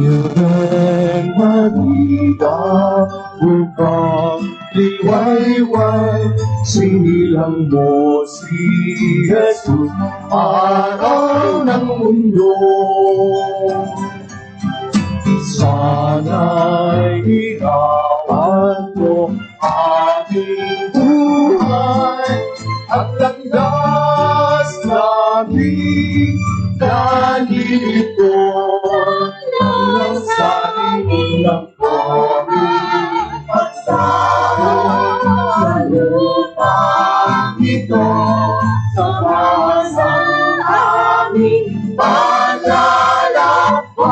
Virgen Maria, bukang liwayway, sinilang mo si Jesus, araw ng mundo. Sana'y irawan mo aming buhay at landas naming nalilito. Nasa inyo lang kami magsaro sa lupang ito, sa mga aming paglalakbay.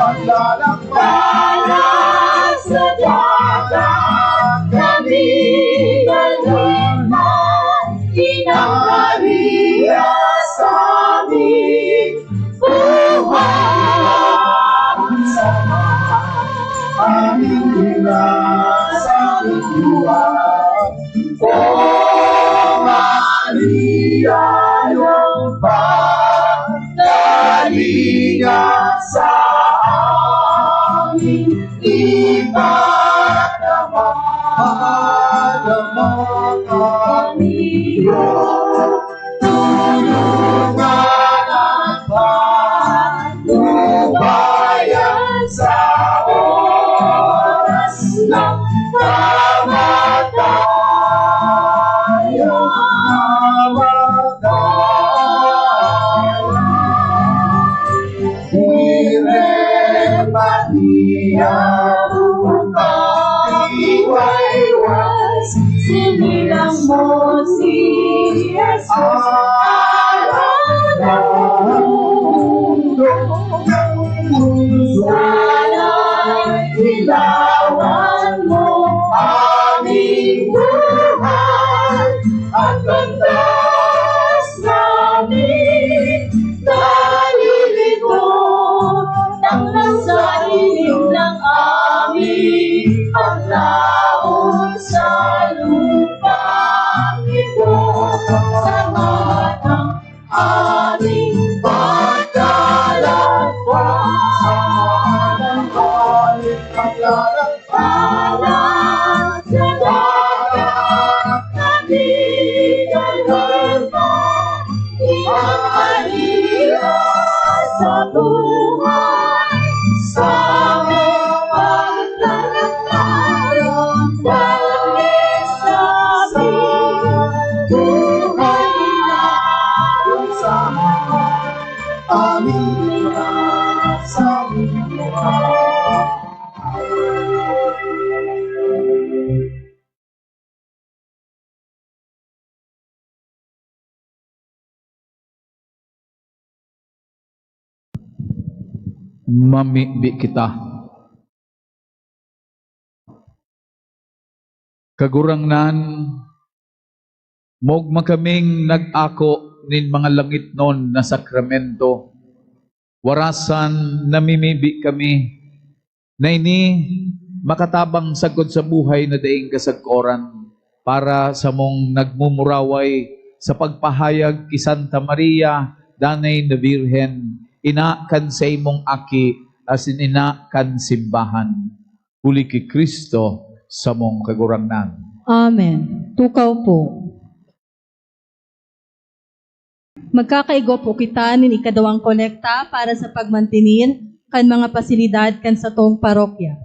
Paglalakbay sa dagat kami nalima, Ina Maria sa aming buhay. Aming ina sa aming buhay. O Maria, iyong pagkalinga sa amin ipadama. Padama kami, O tulungan ang patnubayan sa oras ng kamatayan. Kamatayan. Virgen Maria, bukang liwayway, sinilang mo si Jesus, araw ng mundo. Sana'y ilawan mo aming buhay at landas naming nalilito. Nang nasa inim ng aming paglaom sa lupang ito, sa lahat ng aming pagkalakbay. Sa lahat ng aming paglalakbay. Alas sa dagat, nagiging kalma, Ina Maria sa buhay, sa mga paglalakbay, dali sa aming buhay na, sa mga aming sa buhay. Mamibi kita. Kagurangnan, maogma kaming nag-ako nin mga langitnon na sakramento. Warasan namimibi kami na ini makatabang sagkod sa buhay na daing kasagkoran para sa mong nagmumuraway sa pagpahayag ki Santa Maria, Danay na Birhen, ina kan saimong aki, asin ina kan simbahan, huli ki Cristo samong Kagurangnan. Amen. Tukaw po. Magkakaigwa po kita nin ikadawang kolekta para sa pagmantenir kan mga pasilidad kan satong parokya.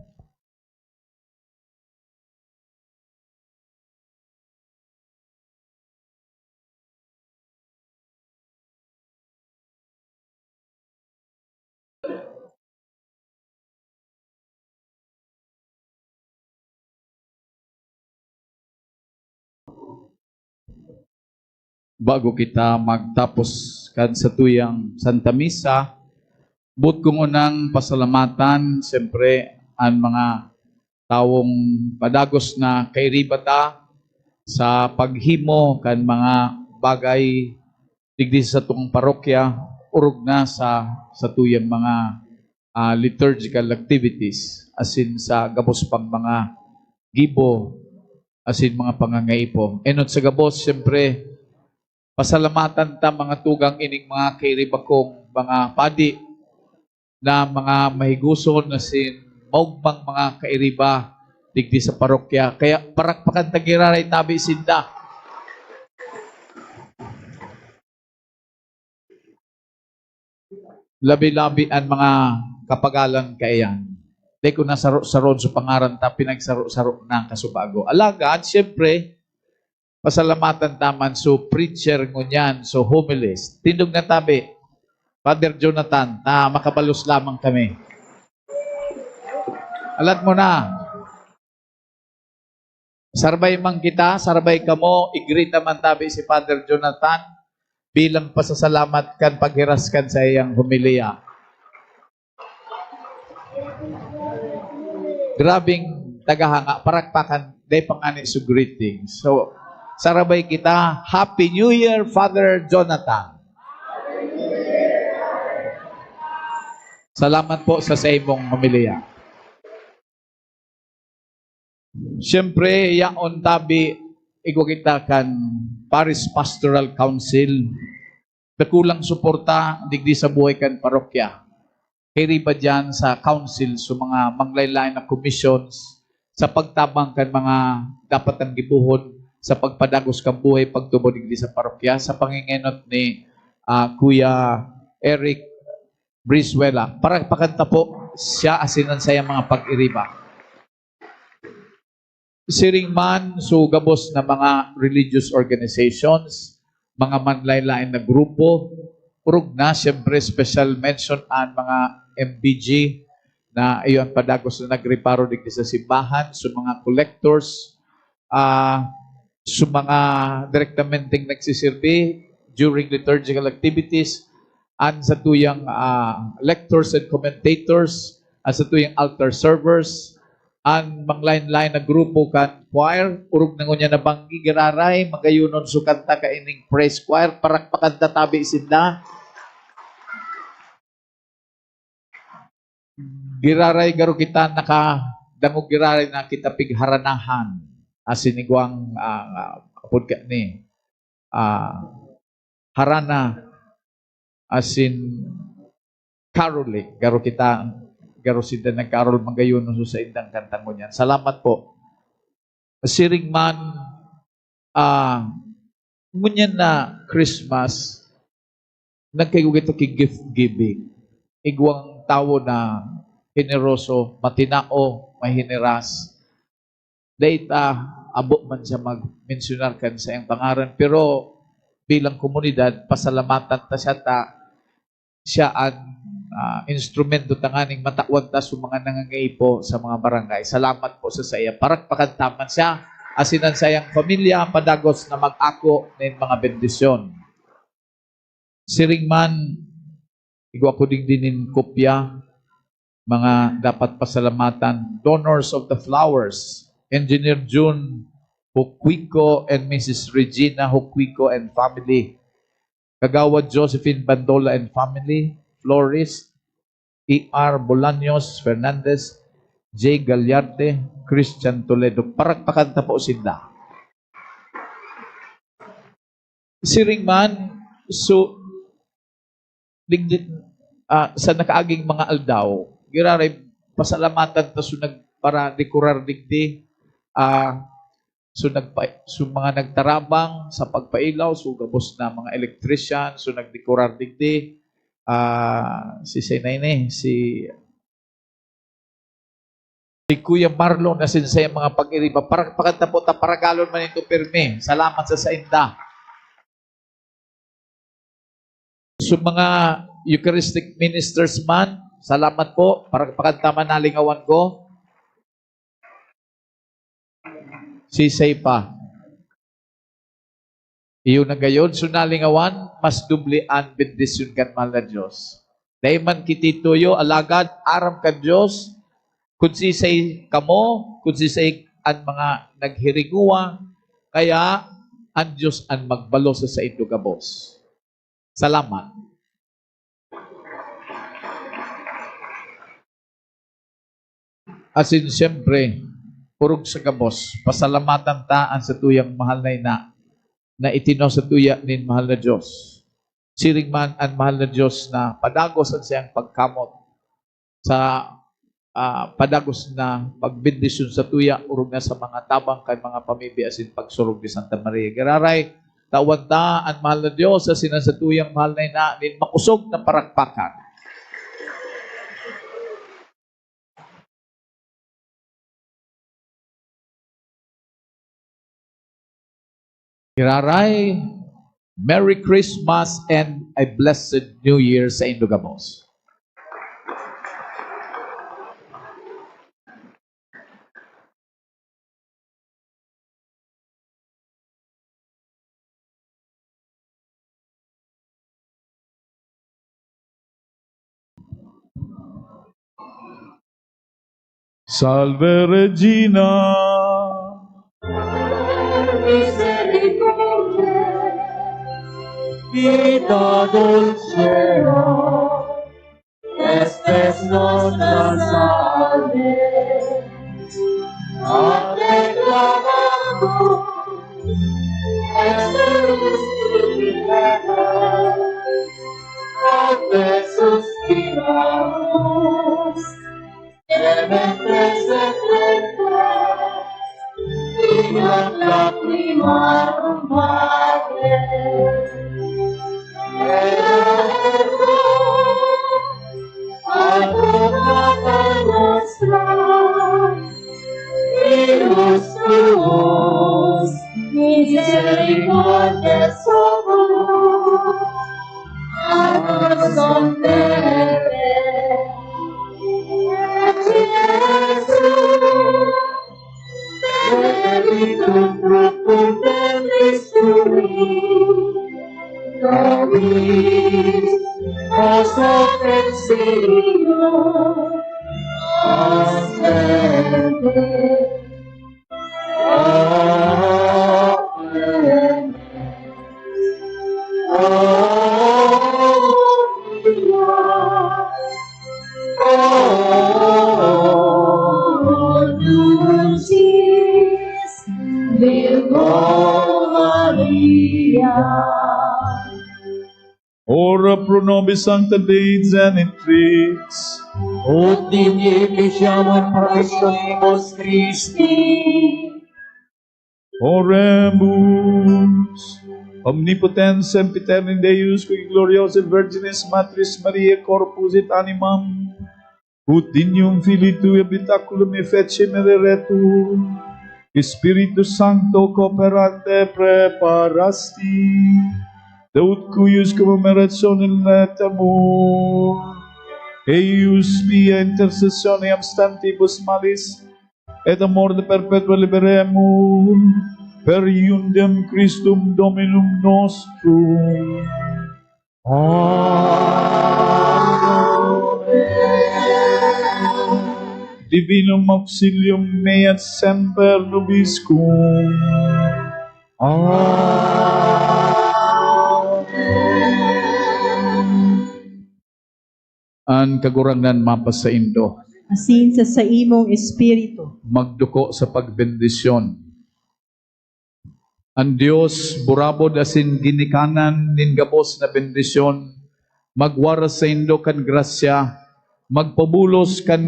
Bago kita magtapos kan satuyang Santa Misa, boot kong unang pasalamatan, siyempre, an mga tawong padagos na kairiba ta sa paghimo kan mga bagay digdi sa satong parokya, orog na sa satuyang mga, ah, liturgical activities, asin sa gabos pang mga gibo asin mga pangangaipo. Enot sa gabos, siyempre, pasalamatan ta, mga tugang, ining mga kairiba kong mga padi na mga mahigoson asin maugmang mga kairiba digdi sa parokya. Kaya parakpakan ta giraray tabi sinda. Labi-labi an mga kapagalan kaiyan. Dai ko na saro-saron sa pangaran ta, pinagsaro-saro na kasubago. Alagad, siyempre, pasalamatan ta man so preacher ngunyan, so homilist. Tindog na tabi, Father Jonathan, ta makabalos lamang kami. Alat mo na. Sarbay man kita, sarbay kamo, igrita man tabi si Father Jonathan bilang pasasalamat kan paghiras kan saiyang homilya. Grabing tagahanga, parakpakan, dai pa ngani so greetings. So, sarabay kita, Happy New Year, Father Jonathan. Salamat po sa saimong homilya. Siyempre, yaon tabi, igwa kita kan Parish Pastoral Council. Dakulang suporta digdi sa buhay kan parokya. Kairiba diyan sa council, sa mga manglain-lain na commissions, sa pagtabang kan mga dapat ang gibohon, sa pagpadagos kan buhay, pagtubod digdi sa parokya, sa pangingenot ni, ah, Kuya Eric Brizuela. Parakpakan ta po siya asin an saiyang mga pag-iriba. Siring man, so gabos na mga religious organizations, mga manlain-lain na grupo, orog na, siyempre, special mention an mga M B G na iyo an padagos na nagreparo digdi sa simbahan, so mga collectors, ah, so mga direktamenteng nagsisirbi during liturgical activities, an satuyang, ah, lectors and commentators, an satuyang altar servers, an manglain-lain na grupo kan choir, orog na ngunyan na banggi, giraray, magayonon so kanta kaining praise choir, parakpakan ta tabi sinda. Giraray garo kita nakadangog, giraray na kita pigharanahan. Asin igwang, ah, apod ka ni, ah, harana asin caroling. Garo kita, garo sinda nagcarol, magayon so saindang kanta ngunyan. Salamat po. Siring man, ah, ngunyan na Christmas, nagkaigwa kita ki gift giving. Igwang tawo na heneroso, matinao, mahineras. Dai ta abo man siya magmensionar kan saiyang pangaran, pero bilang komunidad, pasalamatan ta siya ta siya an, ah, instrumento tanganing matawan ta sa mga nangangaipo sa mga barangay. Salamat po sa saiya. Parakpakan ta man siya asin an saiyang pamilya padagos na mag-ako nin mga bendisyon. Siring man, igwa ko digdi nin kopya, mga dapat pasalamatan, donors of the flowers, Engineer Jun Huquico and Missus Regina Huquico and family, Kagawad Josephine Bandola and family, florist, E R Bolaños Fernandez, Jay Galyarte, Christian Toledo. Parakpakan ta po sinda. Siring man, so, digdi, ah, sa nakaaging mga aldaw, giraray, pasalamatan ta so nagparadekorar digdi, ah, so nagpa-, so mga nagtarabang sa pagpailaw, so gabos na mga electrician, so nagdekorar digdi, ah, si Senay ni, si Si Kuya Marlon na sinsay ang mga pag-iriba. Para, pakanta po ta, paragalon man ito pirmi. Salamat sa sainda. Sa mga Eucharistic ministers man, salamat po. Para pakanta man nalingawan ko. Sisay pa. Iyo na gayon, so nalingawan, mas doble an bendisyon kan mahal na Dios. Dai man ki tituyo, alagad aram kan Dios, kun sisay kamo, kun sisay an mga naghiringuwa, kaya an Dios an magbalo sa saindo gabos. Salamat. Asin siyempre, orog sa gabos, pasalamatan ta an satuyang mahal na ina na itinaw satuya nin mahal na Dios. Siring man an mahal na Dios na padagos an saiyang pagkamot sa, ah, padagos na pagbendisyon satuya, orog na sa mga tabang kan mga pamibi asin pagsurog ni Santa Maria. Giraray, tawan ta an mahal na Dios asin an satuyang mahal na ina nin makosog na parakpakan. Giraray, Merry Christmas and a Blessed New Year saindo gabos. Salve Regina. Misericordiae, vita dulceor, Este es nuestra salve. Te clamamos, Jesús, a Jesús, clamamos. Clemente se cuenta, y la lágrima rumare. Pero Advocata nuestra, Dios tuos, misericordia socorro, ados converte. Jesús, benedictum fructum ventris tui, nobis, poso Señor, ascende. Amen. Ora pro nobis, Sancta Dei Genitrix. Ut dinya ipisyamon promisyon ni Christi. Oremus. Omnipotens, sempiterni Deus, qui gloriosae Virginis Matrice Mariae corpus et animam, ut dignum Filii Tui habitaculum effecem ereretur, Spiritus Sancto cooperante preparasti, deut cuius commemorationem laetamur, eius via intercessione abstantibus malis, et a morte perpetua liberemur per iundem Christum Dominum nostrum. Amen. Divinum auxilium mei et semper nobiscum. Amen. An Kagurangnan mapasaindo. Asin sa saimong espiritu. Magduko sa pagbendisyon. An Dios, burabod asin ginikanan nin gabos na bendisyon, magwaras saindo kan grasya, magpabulos kan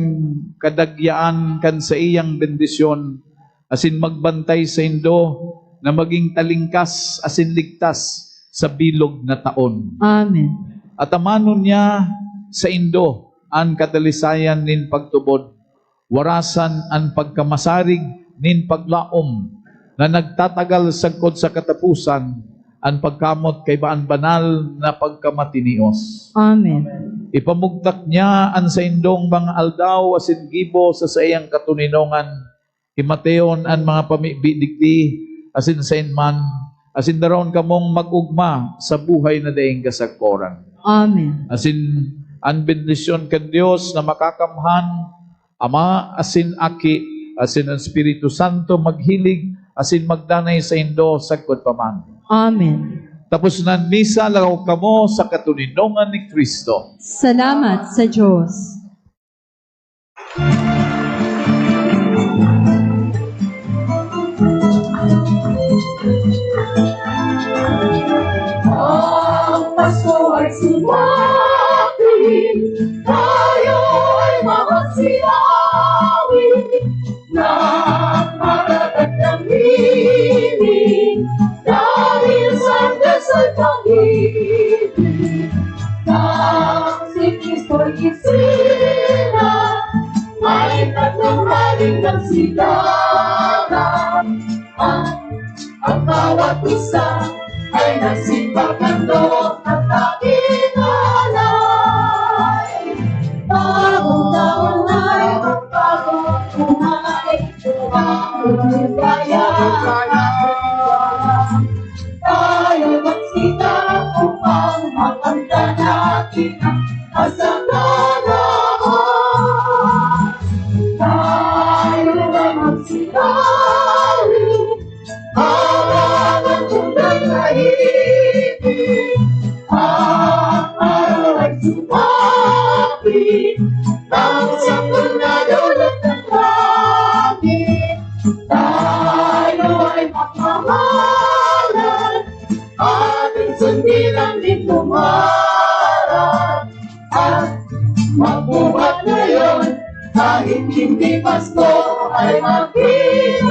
kadagyaan kan saiyang bendisyon, asin magbantay saindo na magin talingkas asin ligtas sa bilog na taon. Amen. Atamanon niya saindo an kadalisayan nin pagtubod, warasan an pagkamasarig nin paglaom na nagtatagal sagkod sa kataposan, an pagkamot kaiba an banal na pagkamatinios. Amen. Ipamugtak niya an saindong mga aldaw asin gibo sa saiyang katoninongan, himateon an mga pamibi digdi asin saen man, asin daraon kamong mag-ogma sa buhay na daing kasagkoran. Amen. Asin an bendisyon kan Dios na makakamhan, Ama asin Aki asin an Espiritu Santo, maghilig asin magdanay saindo sagkod pa man. Amen. Tapos na an misa, lakaw kamo sa katoninongan ni Cristo. Salamat sa Dios. Ang Pasko ay sumabi, tayo ay makasilawi, na maragad na mini, dahil sa dasal pag-ibig, na si Kristo'y isina, malipat na maling nagsidagan. Ang, ang bawat isa ay nagsipagan doon at nakikalay. Bagong taon ay ang bagong buhay, bagong ligaya. Tayo magsita upang makanta natin ang kasaganahan. Tayo ay magsigawi, harangan kung nangahibig. Ang araw ay sumabi, ang sakto na dulot ng langit. Tayo ay magmamahalan, ating sundin ang likumaran. At magbuhat ngayon, kahit hindi Pasko, ay maghigayon.